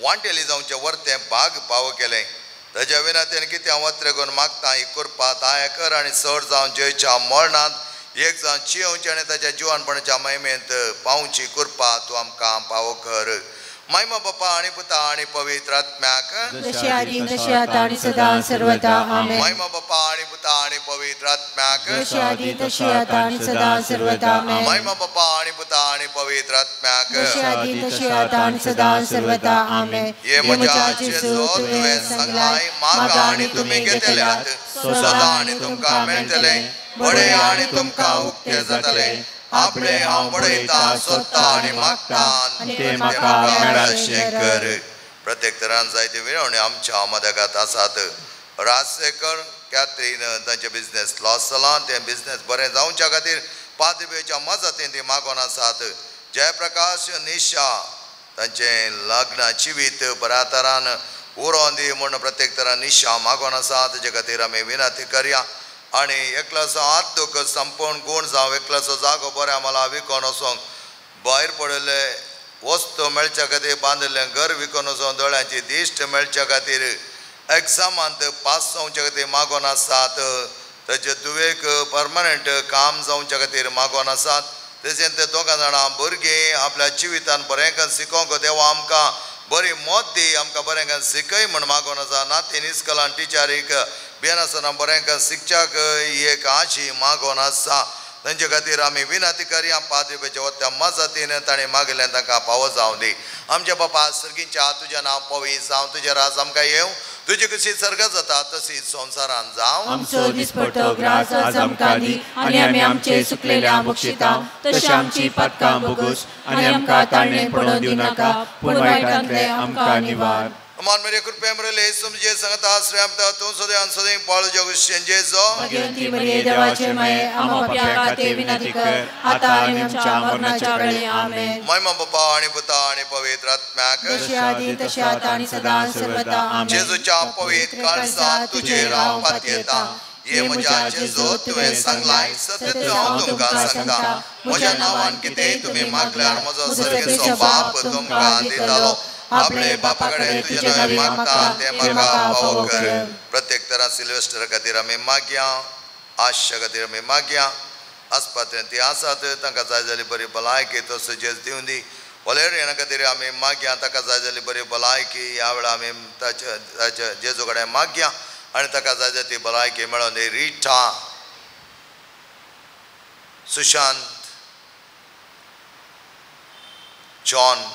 वांटेली जावचें वर्तें भाग पाव केलें. ताज्या विनंतीन कितें वत्रे करून मागता ही कृपा ताय कर आनी चड जावन जेच्या मरणांत एक जावन जियोवचें आनी ताच्या जिवनपणाच्या महिमेंत पावची कृपा तूं आमकां पावो कर. महिमा बापा आनी पुता आनी पवित्र आत्म्याक. जशी आदी तशी आता आणि सदा सर्वदा आमेन. महिमा बापा आनी पुता आनी पवित्र आत्म्याक. जशी आदी तशी आता आणि सदा सर्वदा आमेन. महिमा बापा आनी पुता आनी पवित्र आत्म्याक. जशी आदी तशी आता आणि सदा सर्वदा आमेन. हे म्हज्या जेजू तुवें सांगलाय म्हाका आनी तुमी घेतल्यात सदां आनी तुमकां मेळटलें बरें आनी तुमकां उक्तें जातलें. आपले हांव बडयता सोदता आनी मागता ते म्हाका मेळचें कर. प्रत्येक तरान जायते विनवणी आमच्या मदगात आसात. राजशेखर कॅथरीन तांचे बिजनेस लॉस जाला तें बिजनेस बरें जावच्या खातीर पाद्रीच्या मजतीन ती मागोन आसात. जयप्रकाश निशा तांचें लग्न जिवीत बऱ्या तरान उरोन दी म्हूण प्रत्येक तरान निशा मागोन आसा. ताजे खातीर आमी विनंती करया. आनी एकल्याचो हात दुख संपूर्ण गूण जावं एकल्याचो जागो बऱ्या मला विकोन वचोंक भायर पडिल्ले वस्तू मेळच्या खातीर बांदिल्लें घर विकोन वचोंक दोळ्यांची दिश्ट मेळच्या खातीर एग्जामांत पास जावच्या खातीर मागोन आसात. ताजे दुवेक परमनंट काम जावच्या खातीर मागोन आसात. तेजेन ते दोगां जाणां भुरगीं आपल्या जिवितान बरें करून शिकोवंक देवा आमकां बरी मत दी आमकां बरें करून शिकय म्हूण मागोन आसा. नातीन इस्कॉलान टिचरीक बेनासतना बरें करून शिकच्याक एक आशी मागोन आसा. तांचे खातीर आमी विनंती करया. पाद्रीच्या वत्या मजतीन ताणें मागिल्लें तांकां पावो जावं दी. आमच्या बापा सर्गीच्या तुजें नांव पवित्र जावं तुजें राज आमकां येवं तुजी कशी सर्ग जाता तशी संवसारान जावं. आमचो दिसपट्टो ग्रास आज आमकां दी आनी आमी आमचे सुकलेल्या बक्षिता तशी आमची पातकां भोगोस आनी आमकां ताळणें पडोवन दिवं नाका पूण वायटांतलें आमकां निवार. मान मेरे कृपया मरेले समजे संगता आश्रय तूं सदैव सदैव पाळू जग जेजो. भगवंती मरिये देवाचे माये आम्हा पाप्यां खातीर विनंती कर आता आनी आमच्या मरणाच्या वेळी आमेन. महिमा बापा आनी पुता आनी पवित्र आत्म्याक. जशी आदी तशी आता आणि सदा सर्वदा आमेन. जेजूच्या पवित्र काळजांत तुजेर हांव पातयेता. हे म्हज्या जेजू तुवें सांगलाय सत्य हांव तुमकां सांगता म्हज्या नांवान कितें तुमी मागल्यार म्हजो सर्गेचो बाप तुमकां दितलो. आपले बापा कडेन तुजें नांव मागता तें म्हाका पावो कर. प्रत्येक तरा सिल्वेस्टर खातीर आमी मागया आशा खातीर आमी मागया. आस्पात्रेन ती आसात तांकां जाय जाली बरी भलायकी तो सुजेस दिवन दी. वलेरियना खातीर आमी मागया ताका जाय जाली बरी भलायकी ह्या वेळार आमी ताच्या ताच्या जेजू कडेन मागया आनी ताका जाय जाली ती भलायकी मेळोवन दी. रिटा सुशांत जॉन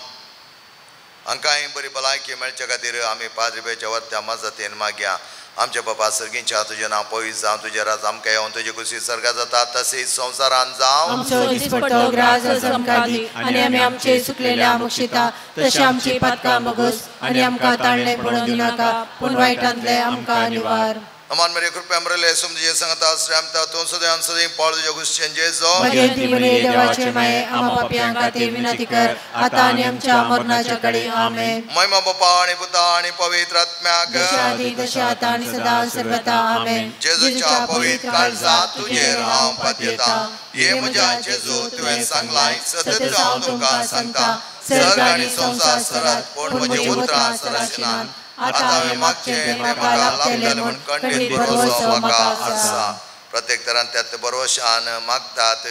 हांकांय बरी भलायकी मेळच्या खातीर आमी पाद्रीच्या वत्या मजतीन मागया. आमच्या बापा सर्गीच्या तुजें नांव पवित्र जावं तुजें राज आमकां येवन तुजी कुशी सर्गात जाता तशी संवसारान जावं. आमचो दिसपट्टो ग्रास आज आमकां दी आनी आमी आमचे सुकलेल्या बक्षिता तशी आमची पातकां भोगोस आनी आमकां ताळणें पडोवन दिवं नाका पूण वायटांतलें आमकां निवार. अमान मेरे कृपया मरेले समजे संगता आश्रय तूं सदैव सदैव पाळू जग जेजो. भगवंती मरिये देवाचे माये आम्हा पाप्यां खातीर विनंती कर आता आनी आमच्या मरणाच्या वेळी आमेन. महिमा बापा आनी पुता आनी पवित्र आत्म्याक. जशी आदी तशी आता आणि सदा सर्वदा आमेन. जेजूच्या पवित्र काळजांत तुजेर हांव पातयेता. हे म्हज्या जेजू तुवें सांगलाय सत्य हांव तुमकां सांगता सर्ग आनी संवसार सरात पूण म्हजी उतरां सराशिनात. आतां हांवें मागचें तें म्हाका लाभतलें म्हूण खंडीत भरवसो म्हाका आसा. प्रत्येक तरान त्यात भरवशान मागतात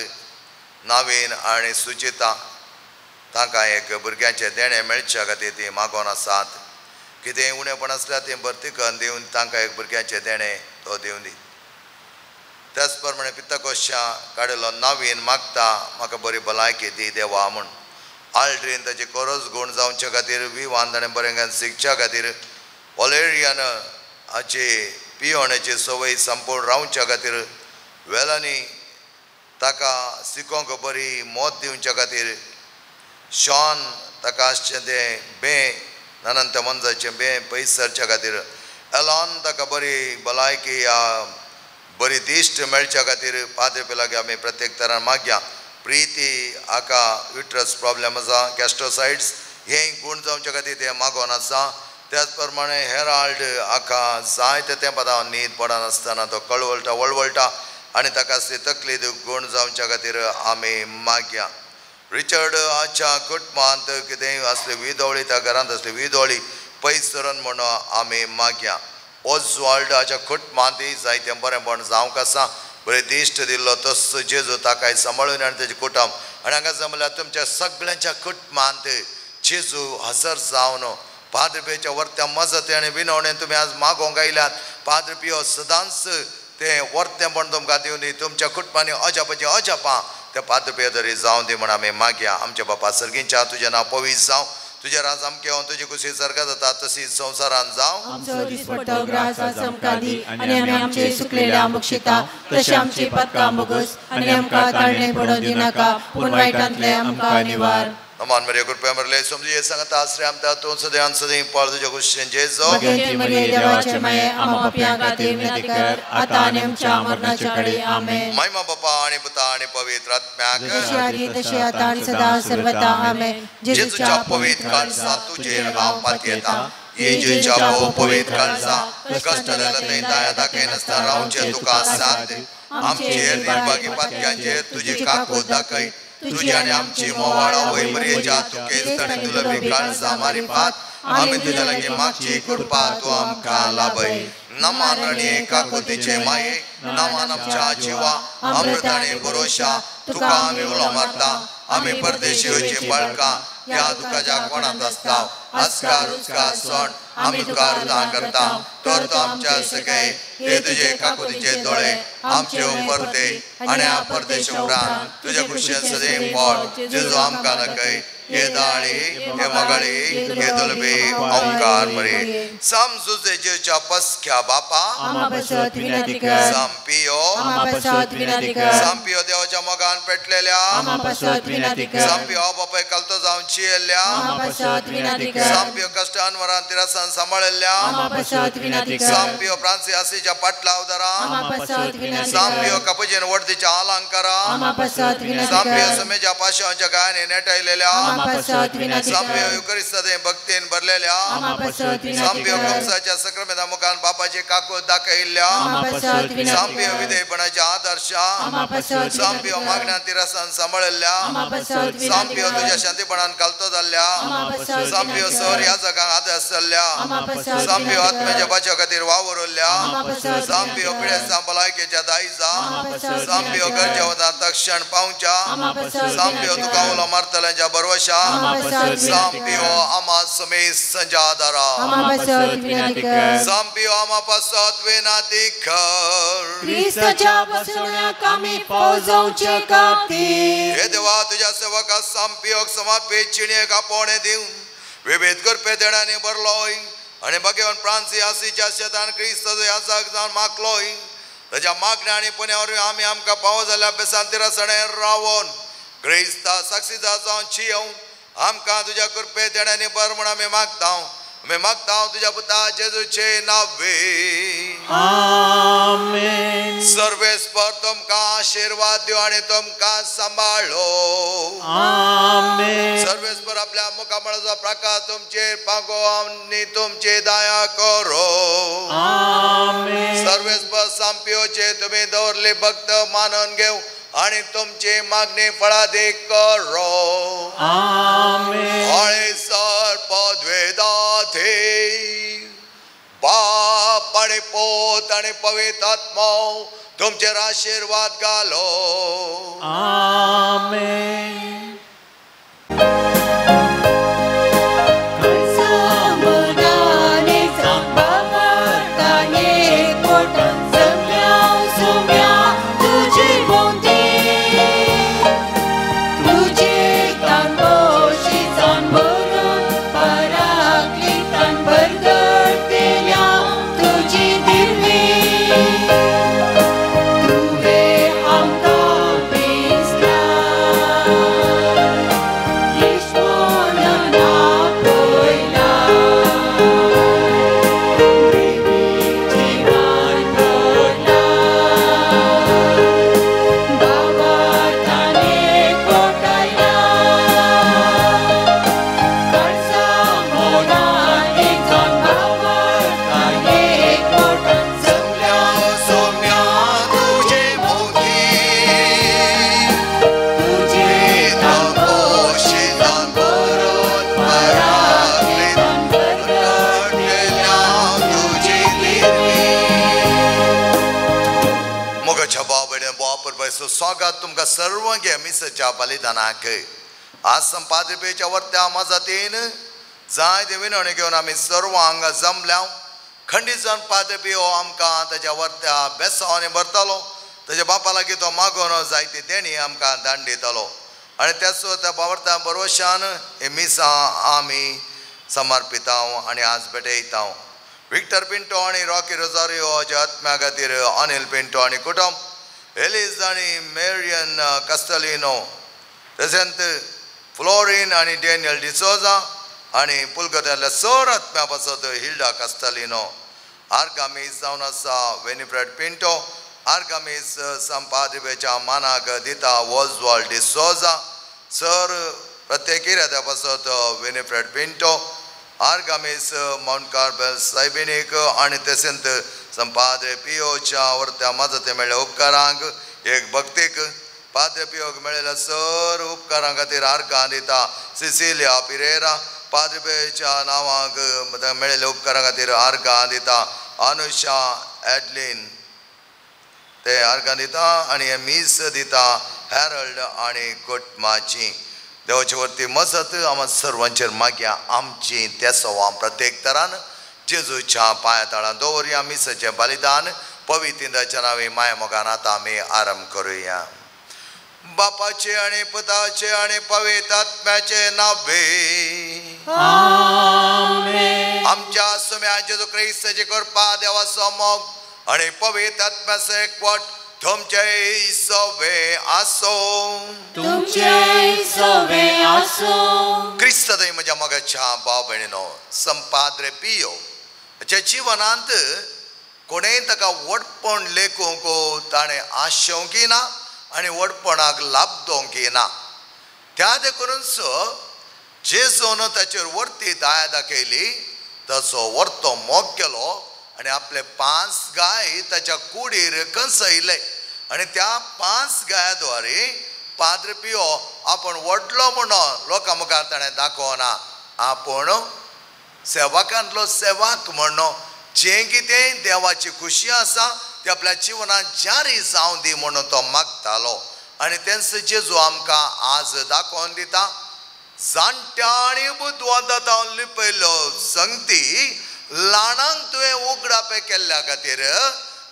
नवीन आनी सुचिता तांकां एक भुरग्यांचें देणें मेळच्या खातीर ती मागोन आसात. कितेंय उणेपण आसल्यार तें भरती करून दिवन तांकां एक भुरग्यांचें देणें तो दिवन दी. त्याच प्रमाणे पित्तकोशा काडिल्लो नवीन मागता म्हाका बरी भलायकी दी देवा म्हूण. आल्ड्रीन ताचे कोरोस गूण जावच्या खातीर विवान ताणें बरें शिकच्या खातीर वलेरियन हाची पियोण्याची संवय संपूर्ण रावच्या खातीर वेलांनी ताका शिकोवंक बरी मत दिवच्या खातीर शॉन ताका आसचें तें बें नानंत मनजाचें बें पयस सरच्या खातीर एलॉन ताका बरी भलायकी या बरी दिश्ट मेळच्या खातीर पाद्री लागीं आमी प्रत्येक तरान मागया. प्रिती हाका युट्रस प्रॉब्लेम आसा, गॅस्ट्रोसायड्स हे गूण जावच्या खातीर ते मागोन आसा. त्याच प्रमाणे हेराल्ड हाका जायते तेंपार न्हीद पडनासतना तो कळवळटा वळवळटा आनी ताका आसली तकली गूण जावच्या खातीर आमी मागया. रिचर्ड हाच्या कुटुंबांत कितेंय आसली विदोळी, त्या घरांत आसली विदोळी पयस सरून म्हणून आमी मागया. ओजवाल्ड हाच्या कुटुंबांतय जायतें बरेंपण जावंक आसा, बरें दिश्ट दिल्लो तसो जेजू ताकाय सांबाळून आनी तेजें कुटुंब आनी हांगा जमल्यार तुमच्या सगळ्यांच्या कुटुंबांत जेजू हजर जावन पाद्र पियोच्या वर्त्या मजत आनी विनवणेन तुमी आज मागोवंक आयल्यात. पाद्र पियो सदांच तें वर्तेंपण तुमकां दिवनी, तुमच्या कुटुंबांनी अजापाचीं अजापां त्या पाद्र पियो तरी जावं दी म्हण आमी मागया. आमच्या बापा सर्गींच्या तुजें नांव पवित्र जावं, तुजें राज आमचें येवं, तुजी कुशी सारका जाता तशी संवसारान जावं. आमचो दिसपट्टो ग्रास आज आमकां दी आनी आमी आमचे सुकलेल्या बक्षिता तशें आमची पातकां भोगस आनी आमकां ताळणें पडोवंक दिनाका, पूण वायटांतलें आमकां निवार. नमान मरिया कृपया मरले समजू सांगता आश्रय आमकां तूं सदैवान सदैव पाळ तुज्या कुशीन जेजू. भगवंती मरिये देवाचे माये आमा पापयां खातीर विनंती कर आतां आनी आमच्या मरणाच्या वेळी. आमेन. महिमा बापा आनी पुता आनी पवित्र आत्म्याक, जशी आदी तशी आतां आनी सदां सर्वदा. आमेन. जेजूच्या पवित्र काळजा तुजेर हांव पातयेता, जेजूच्या पवित्र काळजा कश्ट जाल्यार दया दाखयनासतना रावचें तुका साध्य. आमचेर निर्भागी पातक्यांचेर तुजी काकूत दाखय, तुजी आनी आमची मोवाळ आवय मरियेच्या तुकेच आनी दुलबी काळजा मारिफात आमी तुज्या लागीं मागची कृपा तूं आमकां लाभय. नमान राणये काकुतीचे माये, नमान आमच्या जिवा अमृत आनी भरोशा, तुका आमी उलो मारता. आमी परदेशी वयची बाळकां ह्या दुखाच्या कोणांत आसता, आस्कार उस्कार सण आमी तुका रुदान करता. तर तो आमच्या सगळे ते तुजे काकुतीचे दोळे आमचे परते आनी ह्या परदेश उपरांत तुज्या कुशेन सदैव पड जेजू आमकां दाखय. हे दाळी हे मगाळी हे दुलबी ओंकार मरे. समजू जेजूच्या पसख्या बापा, सांपियो सांपियो देवाच्या मोगान पेटलेल्या, सांपियो बापाय कलतो जावन चियेल्ल्या, सांपियो कश्टान वरान तिरसान सांबाळिल्ल्या, सांपियो फ्रांसी आसीच्या पाटला अवतारा, सांपियो कपुजीन वडदीच्या अलंकारा, सांपियो समेच्या पाशांच्या गायने नेटायलेल्या, सांपियो युकरिस्तादे भक्तीन भरलेल्या, सांपियो कंसाच्या सक्रमेदा मुखान बापाची काकूत दाखयल्ल्या, सांपियो विधेयपणाच्या आदर्शा, सांपियो मागण्या तिरसान सांबाळिल्ल्या, सांपियो तुज्या शांतीपणान कालतो जाल्ल्या, सांपियो सर ह्या जगाक आदर्श जाल्ल्या, सांपियो आत्म्याच्या बाच्या खातीर वावुरल्या, सांपियो पिडेस्तां भलायकेच्या दायजा, सांपियो गरजे वतान तक्षण पावच्या, सांपियो तुका उलो मारतल्यांच्या भरवशा, सांपियो आमा समेस्त आदारा, सांपियो आमा पासत विनंती कर. क्रिस्ताच्या बसवण्याक आमी पोजोवचे खातीर हे देवा तुज्या सेवका सांपियोक समर्पीत चिणयेक आपोवणें दिवन विविध कृपे देण्यांनी भरलोय आनी भगवान फ्रांसी आसीच्या शेतान क्रिस्ताचो याजक जावन मागलोय. ताच्या मागण्या आनी पुण्या वरवीं आमी आमकां पावो जाल्ल्या बेसान तिरसणेर रावोन क्रिस्ता साक्षीदार जावन चियोवन आमकां तुज्या कृपे देण्यांनी भर म्हूण आमी मागता. आमी मागता तुज्या पुता जेजूचे नावे. आमेन. सर्वेस्पर तुमकां आशिर्वाद दिवं आनी तुमकां सांबाळो. आमेन. सर्वेस्पर आपल्या मुखामळाचो प्रकाश तुमचेर पागो आनी तुमची दया करो. आमेन. सर्वेस्पर सांपियोचे तुमी दवरले भक्त मानून घेवं आनी तुमची मागणी फळादीक करो. आमेन. हळे सर पदवेदाथे बाप आनी पूत आनी पवित्र आत्मो तुमचेर आशिर्वाद घालो. आमेन. तुवे आमकां बेसला. मागीर स्वागत तुमकां सर्वांक मिसाच्या बलिदानाक. आज संपादपेच्या वर्त्या मजतीन जायते विनवणी घेवन आमी सर्व हांगा जमल्या. खंडीत जावन पाद्रे हो आमकां ताच्या वर्त्या बेसांवांनी भरतालो. ताच्या बापा लागीं तो मागोवन जायती देणी आमकां दान दितालो आनी त्याच त्या बावर्त्या बरोवशान हे मिसां आमी समर्पितांव आनी आज भेटयतांव. विक्टर पिंटो आनी रॉकी रोजारियो हाच्या आत्म्या खातीर अनिल पिंटो आनी कुटुंब, एलिज आनी मेरियन कास्टलिनो, तशेंच फ्लोरीन आनी डॅनियल डिसोजा आनी पुलकत्यांतल्या सर आत्म्या पासत हिल्डा कास्टलिनो. आर्गामीस जावन आसा वेनिफ्रेड पिंटो. आर्गामीस संपादिपेच्या मानाक दिता वॉजवाल्ड डिसोजा. सर प्रत्येक इराद्या पासत वेनिफ्रेड पिंटो. आर्गामीस मावंट कार्बेल सायबिनीक आनी तशेंच संपाद्रे पियोच्या वर्त्या मजती मेळ्ळ्या उपकारांक एक भक्तीक पाद्रे पियोक मेळिल्ल्या सर उपकारां खातीर आर्गां दिता सिसिलिया पिरेरा. पाद्रे पियोच्या नांवाक मेळिल्ल्या उपकारां खातीर आर्गां दिता अनुषा एडलीन ते आर्गां दिता आनी हे मीस दिता हॅरल्ड आनी कुटुंबाची. देवाचे वरती मजत आमकां सर्वांचेर मागया. आमची तेसोवां प्रत्येक तरान जेजूच्या पांया तळां दवरया. मिसाचें बलिदान पवित्र नांवी माया मोगान आतां आमी आरंभ करुया. बापाचे आनी पुताचे आनी पवित्र आत्म्याचे नावे आमच्या सुम्या जेजू क्रिस्ताची कृपा, देवाचो मोग आनी पवित्र आत्म्याचो एकवट तुमचे सवे आसो. तुमचे सवे आसो. क्रिस्त दय म्हज्या मोगाच्या भाव भयणीनो, संपाद्रे पियो ज्या जिवनांत कोणेय ताका व्हडपण लेखूंक ताणें आशेवंकय ना आनी व्हडपणाक लाबदोवंकय ना. त्या देखूनच जेजून ताचेर वरती दया दाखयली, ताचो वरतो मोग केलो आनी आपले 5 गाय ताच्या कुडीर कंसयले आनी त्या 5 गायाद्वारे पाद्रे पियो आपूण व्हडलो म्हणून लोकां मुखार ताणें दाखोवना. आपूण सेवकांतलो सेवक म्हणून जें कितें देवाची खुशी आसा ती आपल्या जिवनांत जारी जावं दी म्हणून तो मागतालो. आनी तेंच जेजू आमकां आज दाखोवन दिता. जाणट्या आनी बुदवंता लिपयल्लो संगती ल्हानांक तुवें उगडापे केल्ल्या खातीर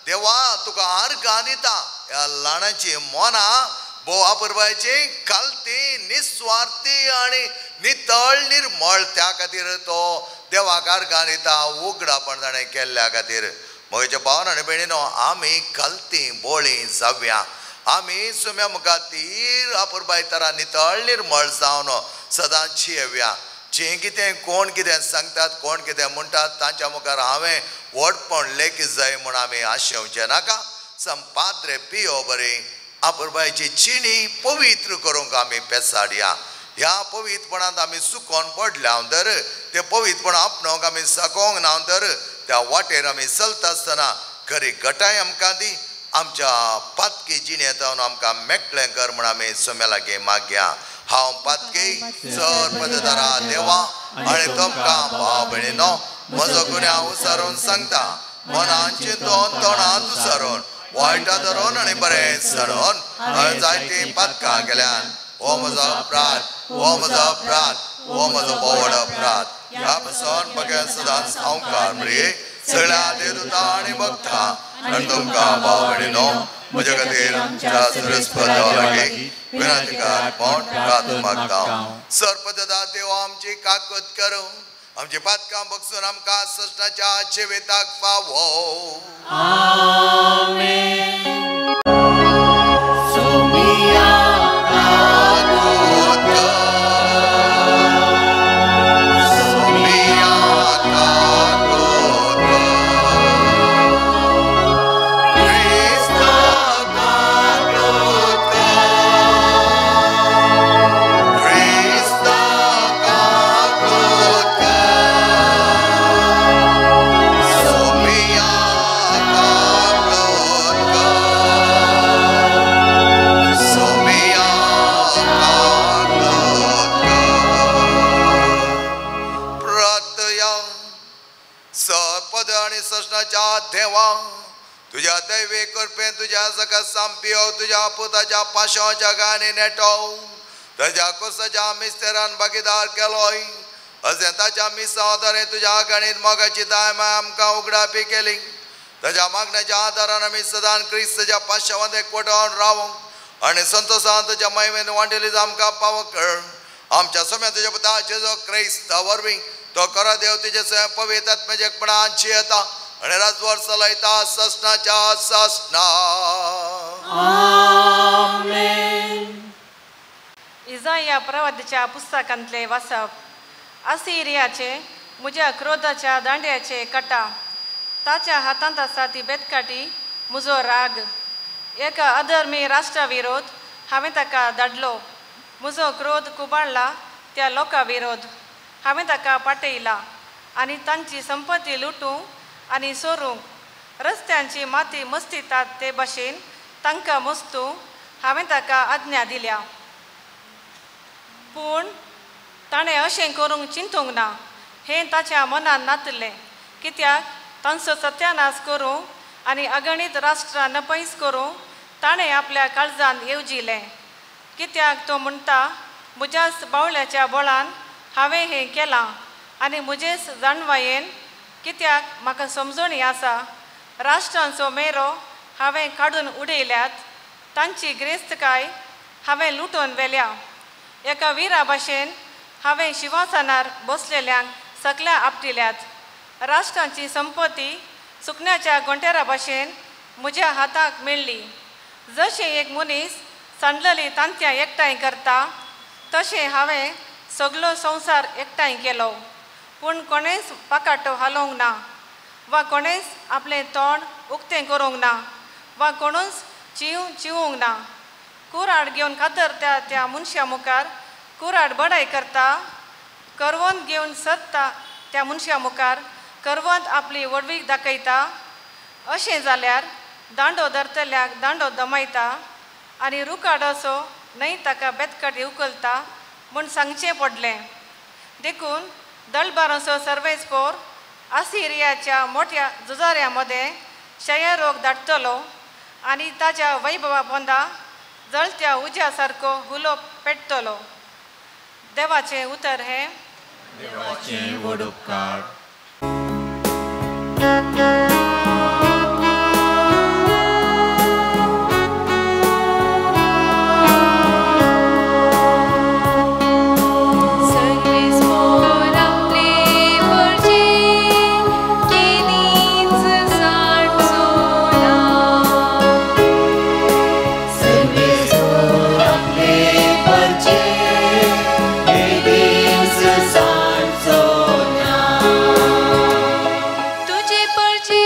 देवा तुका आर्गां दिता. ह्या ल्हानाची मनां भोव अपुरबायची, कालती, निस्वार्थी आनी नितळ निर्मळ. त्या खातीर तो देवाक आर्गां दिता उगडापण ताणें केल्ल्या खातीर. म्हज्या भावन आनी भयणीनो, आमी कलती बोळी जावया. आमी सुम्या मुखार तीर अपुरबाय तरा नितळ निर्मळ जावन सदांच येवया. जें कितें कोण कितें सांगतात, कोण कितें म्हणटात तांच्या मुखार हांवें व्हडपण लेखीत जाय म्हूण आमी आशेवचें नाका. संपाद्रे पियो बरी अपुरबायची चिणी पवित्र करूंक आमी पेसाडया. ह्या पवित्रपणांत आमी सुकोन पडल्या तर तें पवित्रपण आपणोवंक आमी सकोंक ना तर त्या वाटेर आमी चलता आसतना खरी गटाय आमकां दी. आमच्या पातकी जिणेंत आमकां मेकळें कर म्हूण आमी सुम्या लागीं मागया. हांव पातकी सर पददारा देवा आनी तुमकां भाव भयणीनो म्हजो गुन्यांव उसारून सांगता. मनान चिंतून, तोंडान उसारून, वायटा धरून आनी बरें सरून हांवें जायतीं पातकां केल्यान. हो म्हजो अपराध, हो म्हजो अपराध, हो म्हजो बोवड अपराध. ह्या पसून बगैर सदांच हांवकार मरे सगळ्या देवता आनी भक्ता आनी तुमकां भाव भयणीनो म्हज्या खातीर आमच्या सरस्पत देवा लागीं विनंती करात म्हूण प्रार्थना मागता. सर्पददा देवा आमची काकूत करूं, आमची पातकां बगसून आमकां सश्टाच्या जिविताक फावो. आमेन. तुज्या दैवी कृपेन तुज्या सगळ्या सामपियो तुज्या पुताच्या पाशांच्या गाणी नेटो ताज्या कुसाच्या मिस्तेरान भागीदार केलोय अशें ताच्या मिसां आदारे तुज्या गणीत मोगाची दायमाय आमकां उगडापी केली. ताज्या मागण्याच्या आदारान आमी सदान क्रिस्ताच्या पाशावांत एकवटावन रावंक आनी संतोशान तुज्या महिमेन वांटेली आमकां पावो कर. आमच्या सम्या तुज्या पुता जेजू क्रिस्ता वरवीं तो खरो देव तुजे स्वयं पवित्र आत्म्याच्या एकपणान जियेता आनी राजवर चलयता ससनाच्या ससना. आमेन. इजाया प्रवादाच्या पुस्तकांतले वाचप. असिरियाचे म्हज्या क्रोधाच्या दांड्याचे कटा, ताच्या हातांत आसा ती बेतकाटी म्हजो राग. एका अधर्मी राष्ट्रा विरोध हांवें ताका धाडलो, म्हजो क्रोध कुबाडला त्या लोकां विरोध हांवें ताका पाटयला आनी तांची संपत्ती लुटूंक आनी सोरूंक, रस्त्यांची माती मस्तितात ते भशेन तांकां मस्तूंक हांवें ताका आज्ञा दिल्या. पूण ताणें अशें करूंक चिंतूंक ना, हें ताच्या मनान नातलें, कित्याक तांचो सत्यानाश करूंक आनी अगणीत राष्ट्रां नपयस करूंक ताणें आपल्या काळजान येवजिलें. कित्याक तो म्हणटा, म्हज्याच बावल्याच्या बळान हांवें हें केलां आनी म्हजेच जाणवायेन, कित्याक म्हाका समजणी आसा. राष्ट्रांचो मेरो हांवें काडून उडयल्यात, तांची गिरेस्तकाय हांवें लुटून व्हेल्या. एका विरा भाशेन हांवें शिंवासनार बसलेल्यांक सगल्या आपटिल्यात. राष्ट्रांची संपत्ती सुकण्याच्या गोंटेरा भाशेन म्हज्या हाताक मेळ्ळी. जशें एक मनीस सांडलेली तांतयां एकठांय करता तशें हांवें सगलो संवसार एकठांय केलो, पूण कोणेंच पाकाटो हालोवंक ना वा कोणेंच आपलें तोंड उक्तें करूंक ना वा कोणूच चिवूंक ना. कुराड घेवन कातरता त्या मनशा मुखार कुराड बडाय करता, करवंत घेवन सत्ता त्या मनशा मुखार करवंत आपली व्हडवीक दाखयता. अशें जाल्यार दांडो धरतल्याक दांडो दमायता आनी रुखाडोसो न्हय ताका बेतकट उखलता म्हूण सांगचें पडलें. देखून दळबारांचो सर्वेस पोर आसिरियाच्या मोठ्या झुजाऱ्यां मदें क्षयरोग धाडटलो आनी ताच्या वैभवा पोंदा जळत्या उज्या सारको हुलो पेटतलो. देवाचें उतर हें. देवाचें व्हड उपकार. तुझे परचे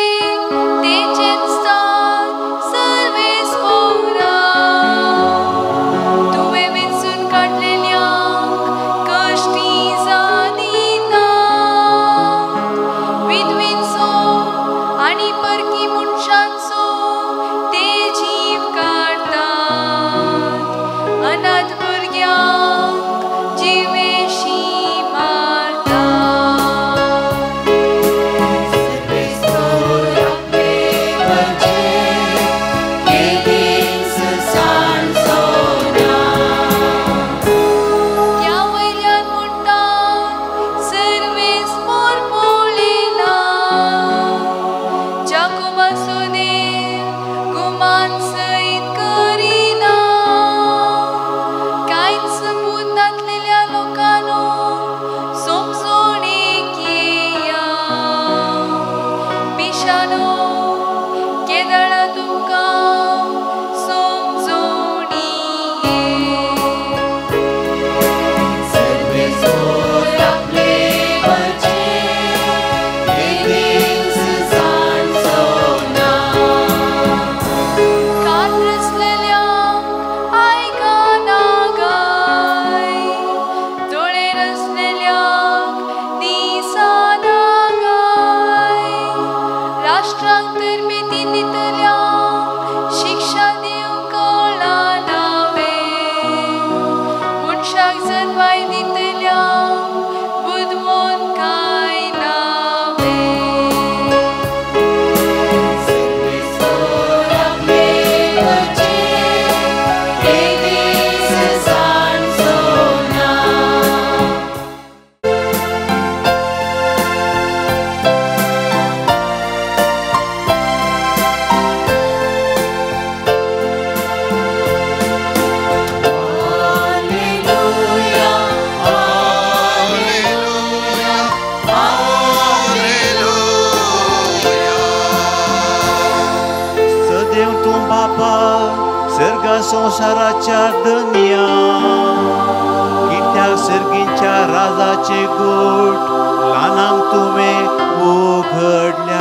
संवसाराच्या धनया, कित्याक सर्गींच्या राजाचे गोट ल्हानांक तुवें उघडल्या.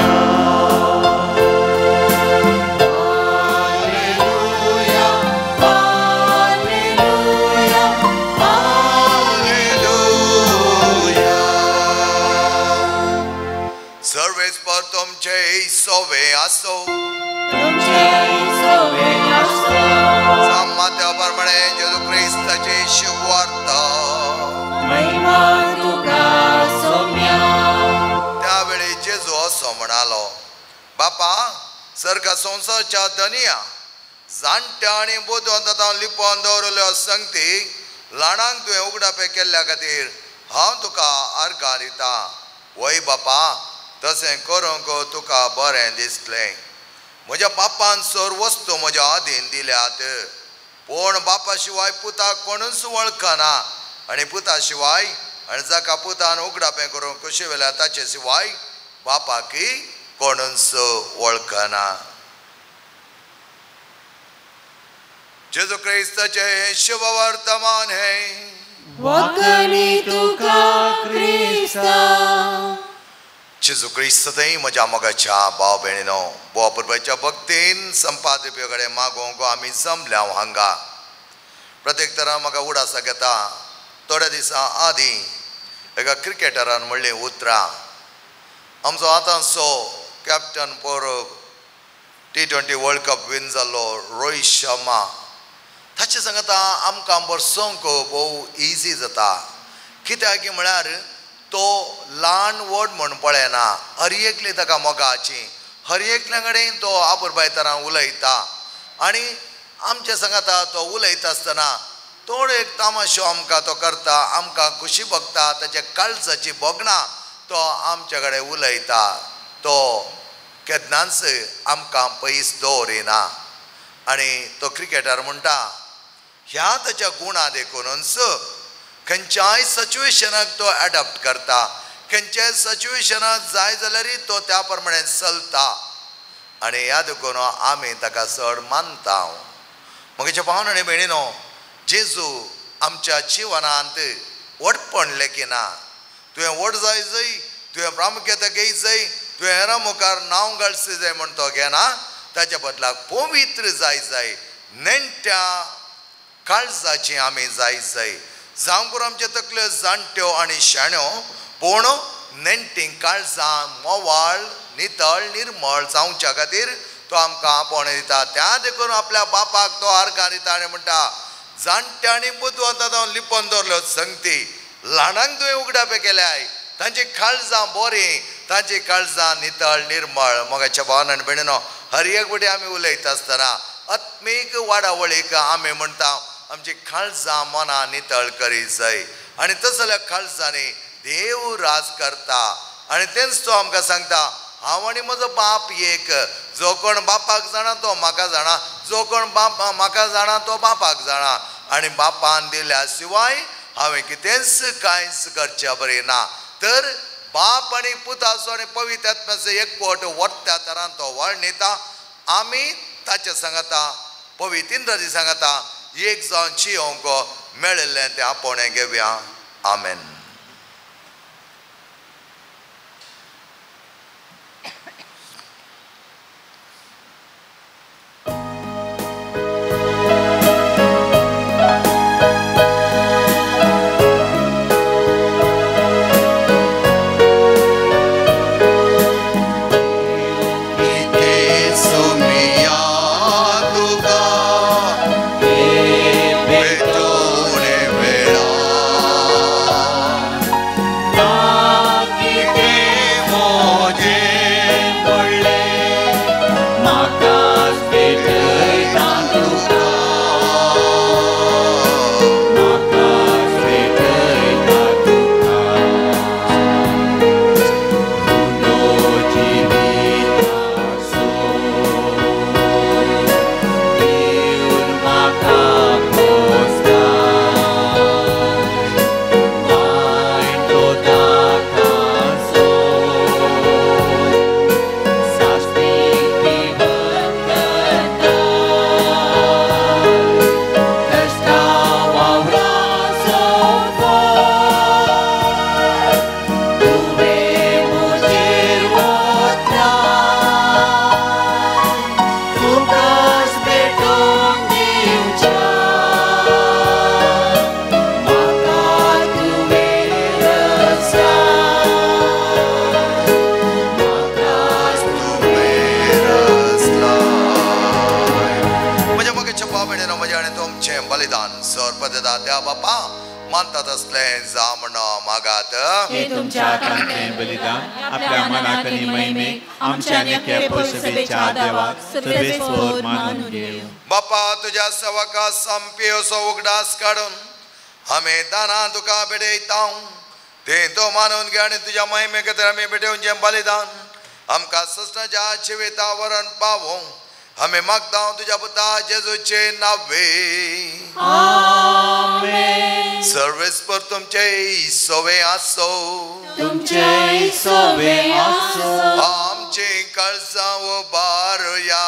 सर्वेस्पर तुमचे सोवे आसो. मात्या प्रमाणे जेजू क्रिस्ताची शुभवार्ता. त्यावेळी जेजू असो म्हणालो, बापा सर्ग संवसाराच्या धनया, जाणट्या आनी बुदवंत लिपोवन दवरल्यो संगती ल्हानांक तुवें उगडापे केल्ल्या खातीर हांव तुका अर्गां दिता. वय बापा, तशें करूंक तुका बरें दिसलें. म्हज्या बापान सर वस्तू म्हज्या अधीन दिल्यात, पूण बापा शिवाय पुताक कोणूच वळखना आनी पुता शिवाय आनी जाका पुतान उगडापें करूंक खुशी वेल्या ताचे शिवाय बापाकय कोणूच वळखना. जेजू क्रिस्ताचें हें शुभवर्तमान हें. वखणी तुका क्रिस्ता. जेजू क्रिस्त थंय म्हज्या मोगाच्या भाव भयणीनो, बोवा परबाच्या भक्तीन संपादपी कडेन मागोवंक आमी जमल्या हांगा. प्रत्येक तरा म्हाका उडासाक येता, थोड्या दिसां आदीं एका क्रिकेटरान म्हणलीं उतरां, आमचो आतांचो कॅप्टन पोर T20 world cup win जाल्लो रोहित शर्मा, ताचे सांगता आमकां बसोवंक भोव इजी जाता. कित्याक म्हळ्यार तो ल्हान व्हड म्हण पळयना, हर एकली ताका मोगाची, हर एकल्या कडेन तो आपुरबाय तरान उलयता आनी आमचे सांगता तो उलयता आसतना थोडो एक तामाशो आमकां तो करता, आमकां खुशी भोगता, ताच्या काळजाची भोगणां तो आमचे कडेन उलयता. तो केन्नाच आमकां पयस दवरिना. आनी तो क्रिकेटर म्हणटा, ह्या ताच्या गुणा देखूनच खंयच्याय सिच्युएशनाक तो एडप्ट करता, खंयच्याय सिच्युएशनाक जाय जाल्यारय तो त्या प्रमाणे चलता आनी ह्या देखून आमी ताका चड मानता. म्हगेच्या भावन आनी भयणीनो, जेजू आमच्या जिवनांत व्हडपण लेखिना. तुवें व्हड जाय जाय, तुवें प्रामुख्यता घेय जाय, तुवें हेरां मुखार नांव घालचें जाय म्हण तो घेना. ताच्या बदलाक पवित्र जाय जाय, नेणट्या काळजाची आमी जाय जाय. जावं करून आमचे तकल्यो जाणट्यो आनी शाण्यो, पूण नेणटी काळजां मोवाळ नितळ निर्मळ जावच्या खातीर तो आमकां आपोवणें दिता. त्या देखून आपल्या बापाक तो अर्गां दिता आनी म्हणटा, जाणट्या आनी बुदवंत लिपोवन दवरल्यो संगती ल्हानांक तुवें उगडापे केल्याय, तांची काळजां बरीं, तांची काळजां नितळ निर्मळ. मोगाच्या भावान आनी भयणीनो, हर एक फावटी आमी उलयता आसतना आत्मीक वाडावळीक आमी म्हणटा आमची काळजां मनां नितळ करीत जाय आनी तसल्या काळजांनी देव राज करता. आनी तेंच तो आमकां सांगता, हांव आनी म्हजो बाप एक, जो कोण बापाक जाणा तो म्हाका जाणा, जो कोण बाप म्हाका जाणा तो बापाक जाणा, आनी बापान दिल्या शिवाय हांवें कितेंच कांयच करचें बरें ना. तर बाप आनी पुताचो आनी पवित्र आत्म्याचो एकवट वरत्या तरान तो वर्णिता. आमी ताचे सांगता पवित्र इंद्राजी सांगता एक जावन जियोंक मेळिल्लें तें आपोवणें घेवया. आमेन. Victory. सदा त्या बापा मानतात असले जा म्हण मागात. हे तुमच्या हातांतलें बलिदान आपल्या मनाक आनी महिमेक आमच्या नेक्या पयसभेच्या देवाक सर्वेस्पर मानून घेवं. बापा तुज्या सेवका संपियोचो उगडास काडून आमी दानां तुका भेटयता ते तो मानून घे आनी तुज्या महिमे खातीर आमी भेटोवचें बलिदान आमकां सस्नाच्या जिविता वरण पावोवंक आमी मागता तुज्या पुता जेजूचे नावे. आमेन. सर्वेस्पर तुमचे सोवे आसो. तुमचे सोवे आसो. आमची काळजां उबारुया.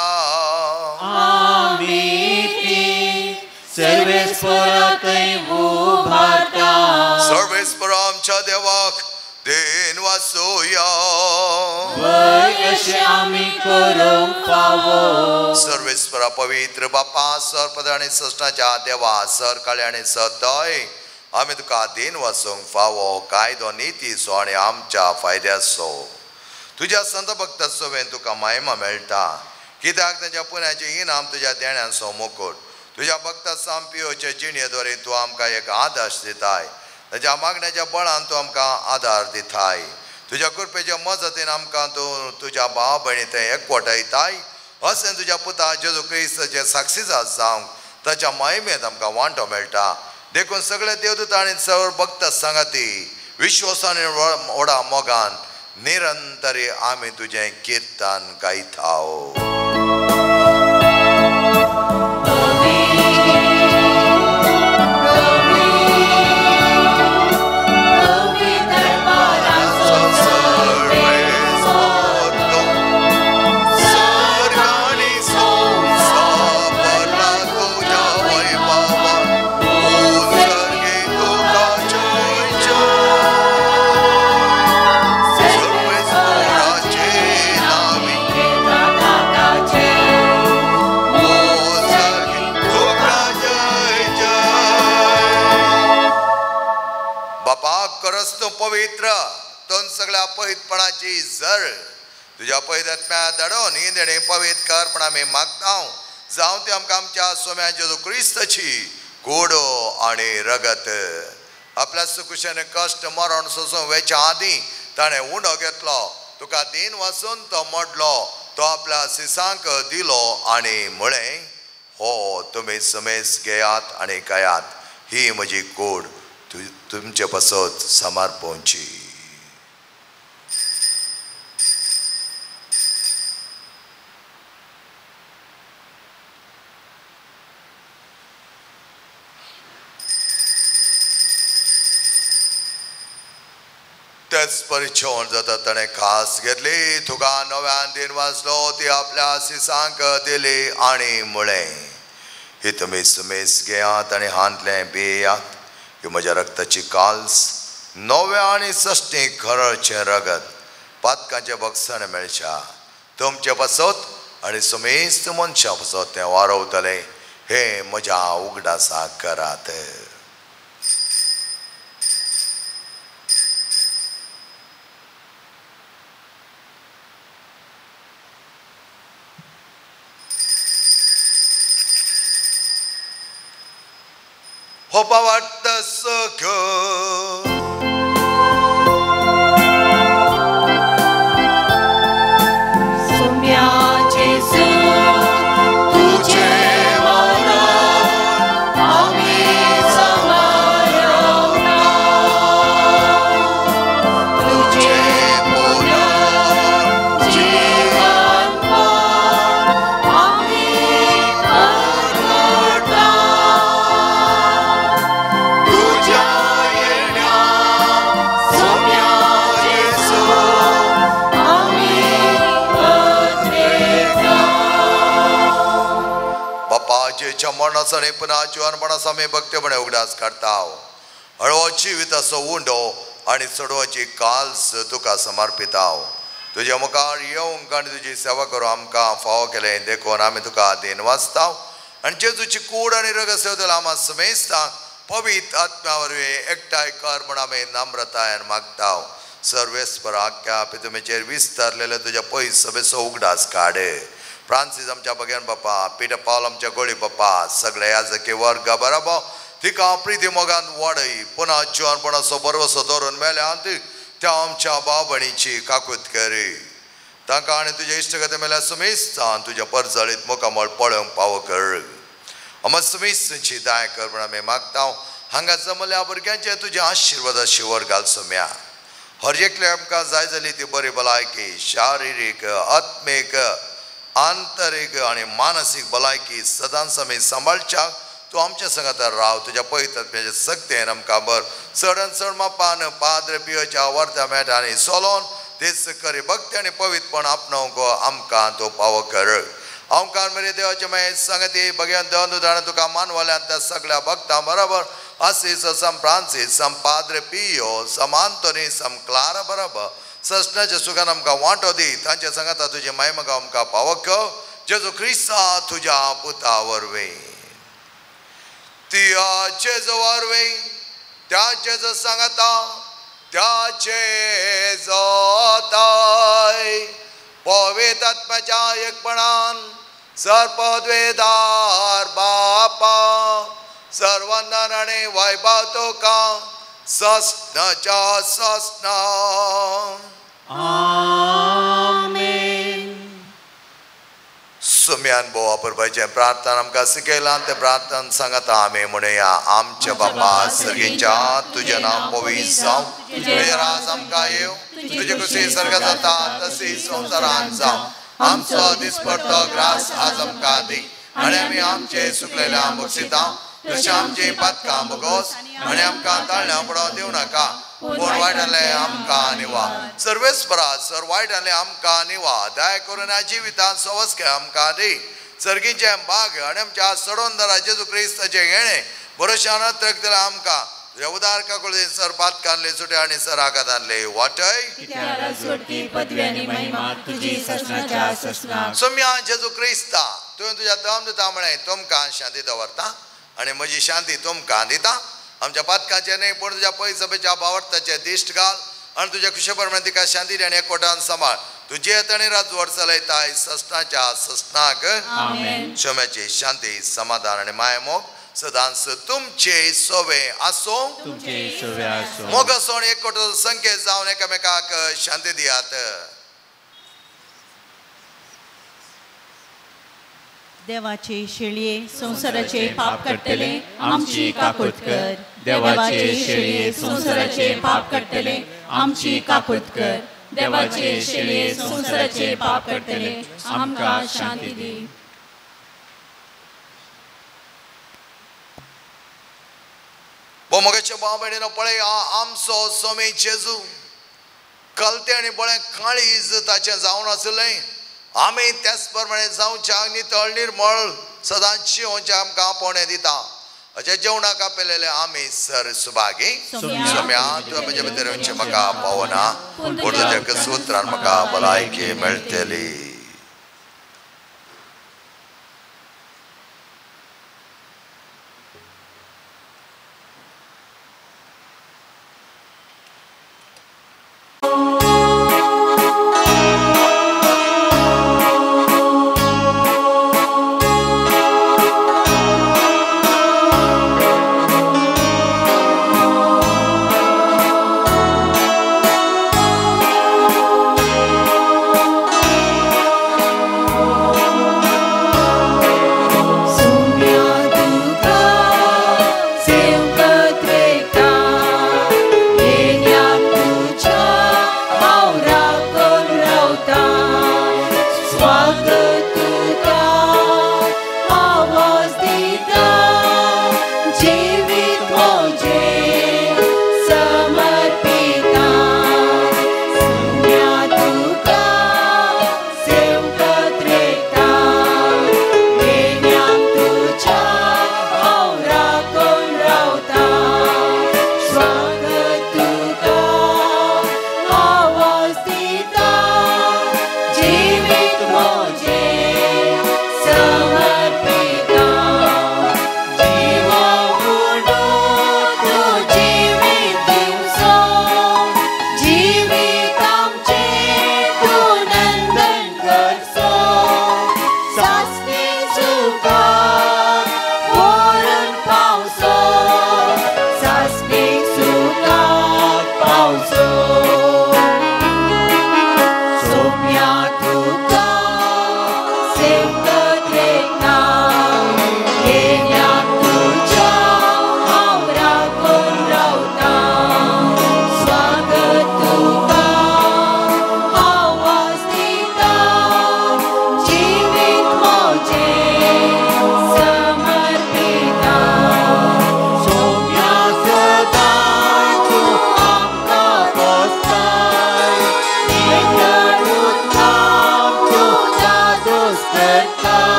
आमी ती सर्वेस्परा थंय उबारता. सर्वेस्पर आमच्या देवाक then वासोया. अशें आमी करूंक फावो. सर्वेस्परा पवित्र बापा सरपद आनी सश्टाच्या देवा सर काळे आनी सतय आमी तुका then वासूंक फावो कायदो नितीचो आनी आमच्या फायद्याचो. तुज्या संत भक्त सवेन तुका महिमा मेळटा कित्याक तांच्या पुण्याचें इनाम तुज्या देण्यांचो मुकूट. तुज्या भक्त सांपियोचे जिणे द्वारे तूं आमकां एक आदर्श दिताय. ताच्या मागण्याच्या बळान तूं आमकां आदार दिताय. तुज्या कृपेच्या मजतीन आमकां तूं तुज्या भाव भयणी थंय एकवटायताय. अशें तुज्या पुता जेजू क्रिस्ताचे साक्षीदार जावंक ताच्या महिमेंत आमकां वांटो मेळटा. देखून सगळे देवदूत आनी सर्व भक्त सांगाती विश्वासान व्हडा मोगान निरंतरी आमी तुजें किर्तन गायताव. पवित्र दोन सगळ्या पवित्रपणाची जर तुज्या पवित्रात्म्या धाडून ही देणे पवित्र कर पण आमी मागता जावं ते आमकां आमच्या सोम्या जेजू क्रिस्ताची कोडो आनी रगत. आपल्या सुकुशाने कश्ट मरण सोसून वेच्या आदीं ताणें उंडो घेतलो तुका दिन वासून तो मोडलो तो आपल्या सिसांक दिलो आनी म्हळें हो तुमी समेस घेयात आनी खायात ही म्हजी कोड तुमचे पासत समर्पणची. तेच परिच्छेवन जाता ताणें खास घेतली तुका नव्यान दिन वाचलो ती आपल्या सिसांक दिली आनी म्हळें ही तुमी सुमेस घेयात आनी हांतलें पियात ही म्हज्या रक्ताची काल्स नव्या आनी सश्टी खरळचें रगत पातकांचें बक्षण मेळच्या तुमचे पासत आनी सुमेस्त मनशां पासत तें वारवतलें हें म्हज्या उगडासाक करात. हो वाटत सख मरणाचो आनी पुन्हा जिवनपणाचो आमी भक्तीपणे उगडास काडटा. हळवो जिविताचो उंडो आनी चडवाची काल्स तुका समर्पिता. तुज्या मुखार येवंक आनी तुजी सेवा करूं आमकां फावो केलें देखून आमी तुका then वाचता आनी जेजूची कूड आनी रगत सेवतलो आमा समेस्ता पवित्र आत्म्या वरवीं एकठांय कर म्हूण आमी नम्रतायेन मागता. सर्वेस्पर आख्या पितुमेचेर विस्तारलेले तुज्या पयस सभेचो उगडास काड. फ्रांसीस आमच्या बगेन बापा, पीटर पावल आमच्या गोळी बापा, सगळे याजकी वर्ग बरोबर तिका प्रिती मोगान वाडय पुन्हा जिवनपणाचो बरवसो दवरून मेल्यांत त्या आमच्या भाव भयणीची काकूत करी तांकां आनी तुज्या इश्टगते मेल्या सुमेस्तान तुज्या परजळीत मुखामळ पळोवंक पावो कर आमा सुमेस्तांची दाय कर म्हण आमी मागता हांगा जमल्या भुरग्यांचे तुज्या आशिर्वादा शिवर घाल सोम्या हर एकले आमकां जाय जाली ती बरी भलायकी शारिरीक आत्मीक आंतरीक आनी मानसीक भलायकी सदांच आमी सांबाळच्याक तूं आमच्या संगात राव तुज्या पवित्र सक्तेन आमकां बर चडान चड मापान पाद्र पियोच्या वर्त्या मेटांनी सोलोन तेच करी भक्ती आनी पवित्रपण आपणावंक आमकां तूं पावो कर आमकां मेरे देवाचे मागीर सांगती भगयान देवान जाणा तुका मानवल्यान त्या सगळ्या भक्तां बरोबर आसीस सम फ्रांसीस सम पाद्रे पियो सम आंतोनी सम क्लारा बरोबर ससनाच्या सुखान आमकां वांटो दी तांच्या सांगाता तुजे मायमगा आमकां पावो कर जेजू क्रिस्ता तुज्या पुता वरवीं त्या जेजू वरवीं त्या जेजू सांगाता त्याचे जोताय पवित्र आत्म्याच्या एकपणान सर्पद्वेदार बापा सर्वांना आनी वैभव तुका ससनाच्या ससना आमेन. सुम्यान भोव परबाचें प्रार्थना आमकां शिकयलां तें प्रार्थना सांगता आमी म्हणया आमच्या बापा सर्गीच्या तुजें नांव पवित्र जावं तुजें राज आमकां येवं तुजे कुशी सर्ग जाता तशी संवसारांत जावं आमचो दिसपडतो ग्रास आज आमकां दी आनी आमी आमचे सुकलेल्या बक्षिता तशें आमची पातकां भोगोस आनी आमकां ताळण्या पडोवंक दिवं नाका पूण वायट आमकां निवा सर्वेस्परा सर वायट आमकां निवा दया करून ह्या जिवितांत सवस्के आमकां दी सर्गीचें भाग आनी आमच्या सडोंदरा जेजू क्रिस्ताचें घेणें भरोशान दिला आमकां तुज्या उदार काकुळी सर पातकांले सुटे आनी सर आघातांले वाटय सोम्या जेजू क्रिस्ता तुवें तुज्या दम दिता म्हळें तुमकां शांती दवरता आनी म्हजी शांती तुमकां दिता आमच्या पातकांचे न्हय पूण तुज्या पयसभेच्या भावार्थाचे दिश्ट घाल आनी तुज्या खुशे प्रमाणे तिका शांती आनी एकवटान सांबाळ तुजे आनी राजवट चलयताय ससनाच्या ससनाक. क्षम्याची शांती समाधान आनी मायमोग सदांच तुमचे सोवे आसूं मोग आसूं आनी एकवटाचो संकेत जावन एकामेकाक शांती दियात. देवाचे शेळये संवसाराचे पाप काडटले आमची काकूत कर. देवाचे शेळये संवसाराचे पाप काडटले आमची काकूत कर. देवाचे शेळये संवसाराचे पाप काडटले आमकां शांती दी. मोगाच्या भाव भयणीनो पळया आमचो सोमी जेजू कलते आनी बळें काळीज ताचें जावन आसलें आमी त्याच प्रमाणे जावच्या नितळ निर्मळ सदांच शिवच्या आमकां आपोवणें दिता अशें जेवणाक आपयलेलें आमी सर सुभागी. सोम्या तुवें म्हज्या भितर येवचें म्हाका पावना पूण तुज्या सुत्रान म्हाका भलायकी मेळटली. Oh.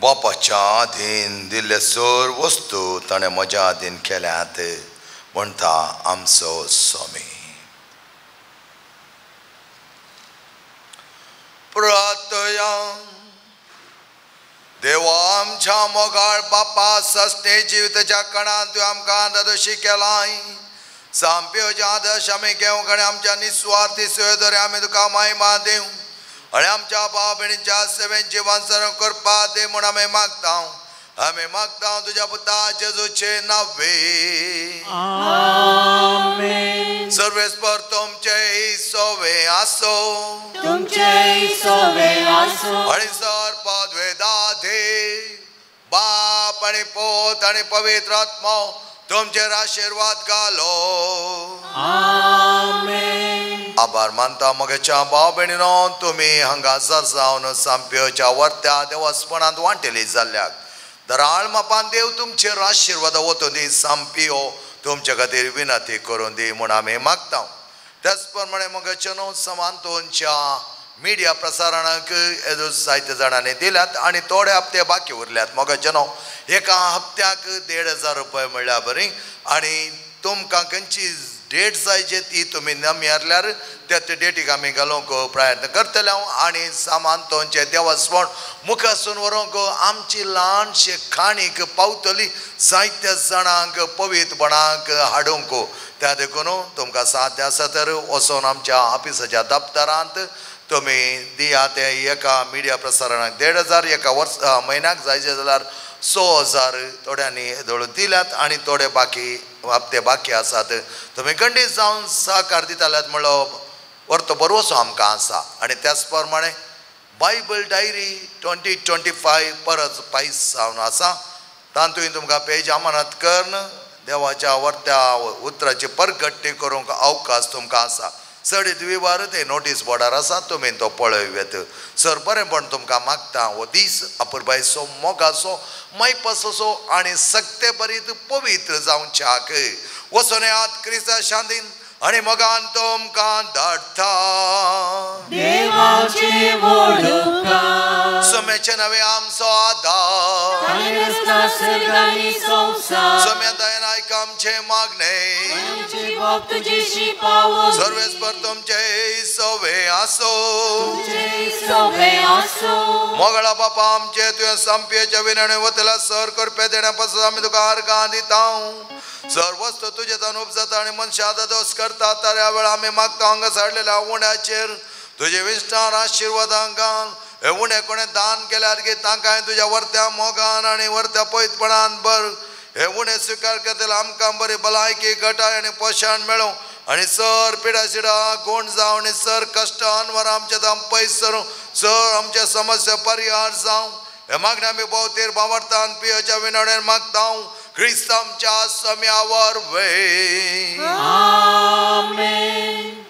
बापाच्या अधीन दिल्ले सर वस्तू ताणें म्हज्या अधीन केल्यात म्हणटा आमचो स्वामी. प्रार्थया. देवा आमच्या मोगाळ बापा, सस्ते जिविताच्या कणान तुवें आमकां दादोशी केलाय. सामप्योचे आदर्श आमी घेवंक आनी आमच्या निस्वार्थी सेवेद्वारे आमी तुका महिमा दिवं आनी आमच्या भाव भयणीच्या सेवेन जिवन सरण करपा दे म्हूण आमी मागता. आमी मागता तुज्या पुता जेजूचे नावे. आमेन. सर्वेस्पर तुमचे सोवे आसो, तुमचे सोवे आसो. आनी सर पदवेदाधे बाप आनी पोत आनी पवित्र आत्मो तुमचेर आशिर्वाद घालो. आमेन. आभार मानता म्हगेच्या भाव भयणीनो, तुमी हांगासर जावन सामप्योच्या वर्त्या देवस्पणांत वांटेली जाल्ल्याक दराळ मापान देव तुमचेर आशिर्वाद वतून दी. सामपियो तुमचे खातीर विनंती करून दी म्हूण आमी मागता. त्याच प्रमाणे म्हगेचे न्हू समांतोनच्या मिडिया प्रसारणाक येदो जायते जाणांनी दिल्यात आनी थोडे हप्ते बाकी उरल्यात. म्हगेचे न्हू एका हप्त्याक 1500 रुपये म्हणल्यार बरी आनी तुमकां खंयची डेट जाय जे ती तुमी नमी हारल्यार त्या डेटीक आमी घालूंक प्रयत्न करतले हांव. आनी सामान तुमचें देवस्पण मुखासून व्हरूंक आमची ल्हानशी खाणीक पावतली जायत्या जाणांक पवित्रपणाक हाडूंक. त्या देखून तुमकां साध्य आसा तर वचोन आमच्या ऑफिसाच्या दप्तरांत तुमी दिया ते एका मिडिया प्रसारणाक 1500, एका वर्स म्हयन्याक जायचे जाल्यार 6000 थोड्यांनी धोळून दिल्यात आनी थोडे बाकी हप्ते बाकी आसात. तुमी खंडीत जावन सहकार दिताल्यात म्हणलो वर्तो बरोसो आमकां आसा. आनी त्याच प्रमाणे बायबल डायरी 2025 परत पायस जावन आसा. तातूंत तुमकां पेज अमानत करून देवाच्या वर्त्या उतराची परगट्टी करूंक अवकाश तुमकां आसा. चडीत विवार ते नोटीस बोर्डार आसा, तुमी तो पळोवं. सर बरेंपण तुमकां मागता हो दीस अपुरबायचो, मोगाचो, मायपासोचो आनी सक्ते बरीत पवित्र जावच्याक वचोन येयात क्रिस्ता शांतीन आनी मोगान तुमकां धाडटा. देवाचे व्हड उपकार, सोम्याचे नवे आमचो आदार, सोम्या दयेन आयक आमचें मागणें, सर्वेस्पर तुमचे सोवे आसो. मोगळा बापा आमचे तुवें संपयेच्या विनवणी वतल्या सर करपे देण्या पासून आमी तुका अर्गां दिता. सर वस्तू तुजे तान उपजाता आनी मनशां दोस करता तर ह्या वेळार आमी मागता हांगा साडलेल्या उण्याचेर तुजे विश्टार आशिर्वादांक घाल. हे उणे कोणें दान केल्यार गे तांकां तुज्या वर्त्या मोगान आनी वर्त्या पयतपणान बर हे उणे स्विकार करतले आमकां बरी भलायकी घटाय आनी पोशण मेळूं आनी सर पिडा सिडा गुण जावं आनी सर कश्ट अनवर आमचे ताम पयस सरूं, सर आमच्या समस्या परिहार जावं. हे मागण्या आमी भोवतेर भावार्थान पियोच्या विनवणेन मागता क्रिस्त आमच्या स्वाम्या वरवीं. आमेन.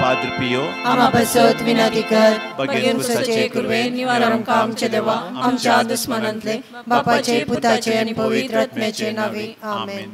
पाद्र पियो आमा पासत विनंती कर. बगेन कुसाचे कुरवे निवार आमकां आमचे देवा आमच्या दुस्मनांतले, बापाचे पुताचे आनी पवित्र आत्म्याचे नावे, आमेन.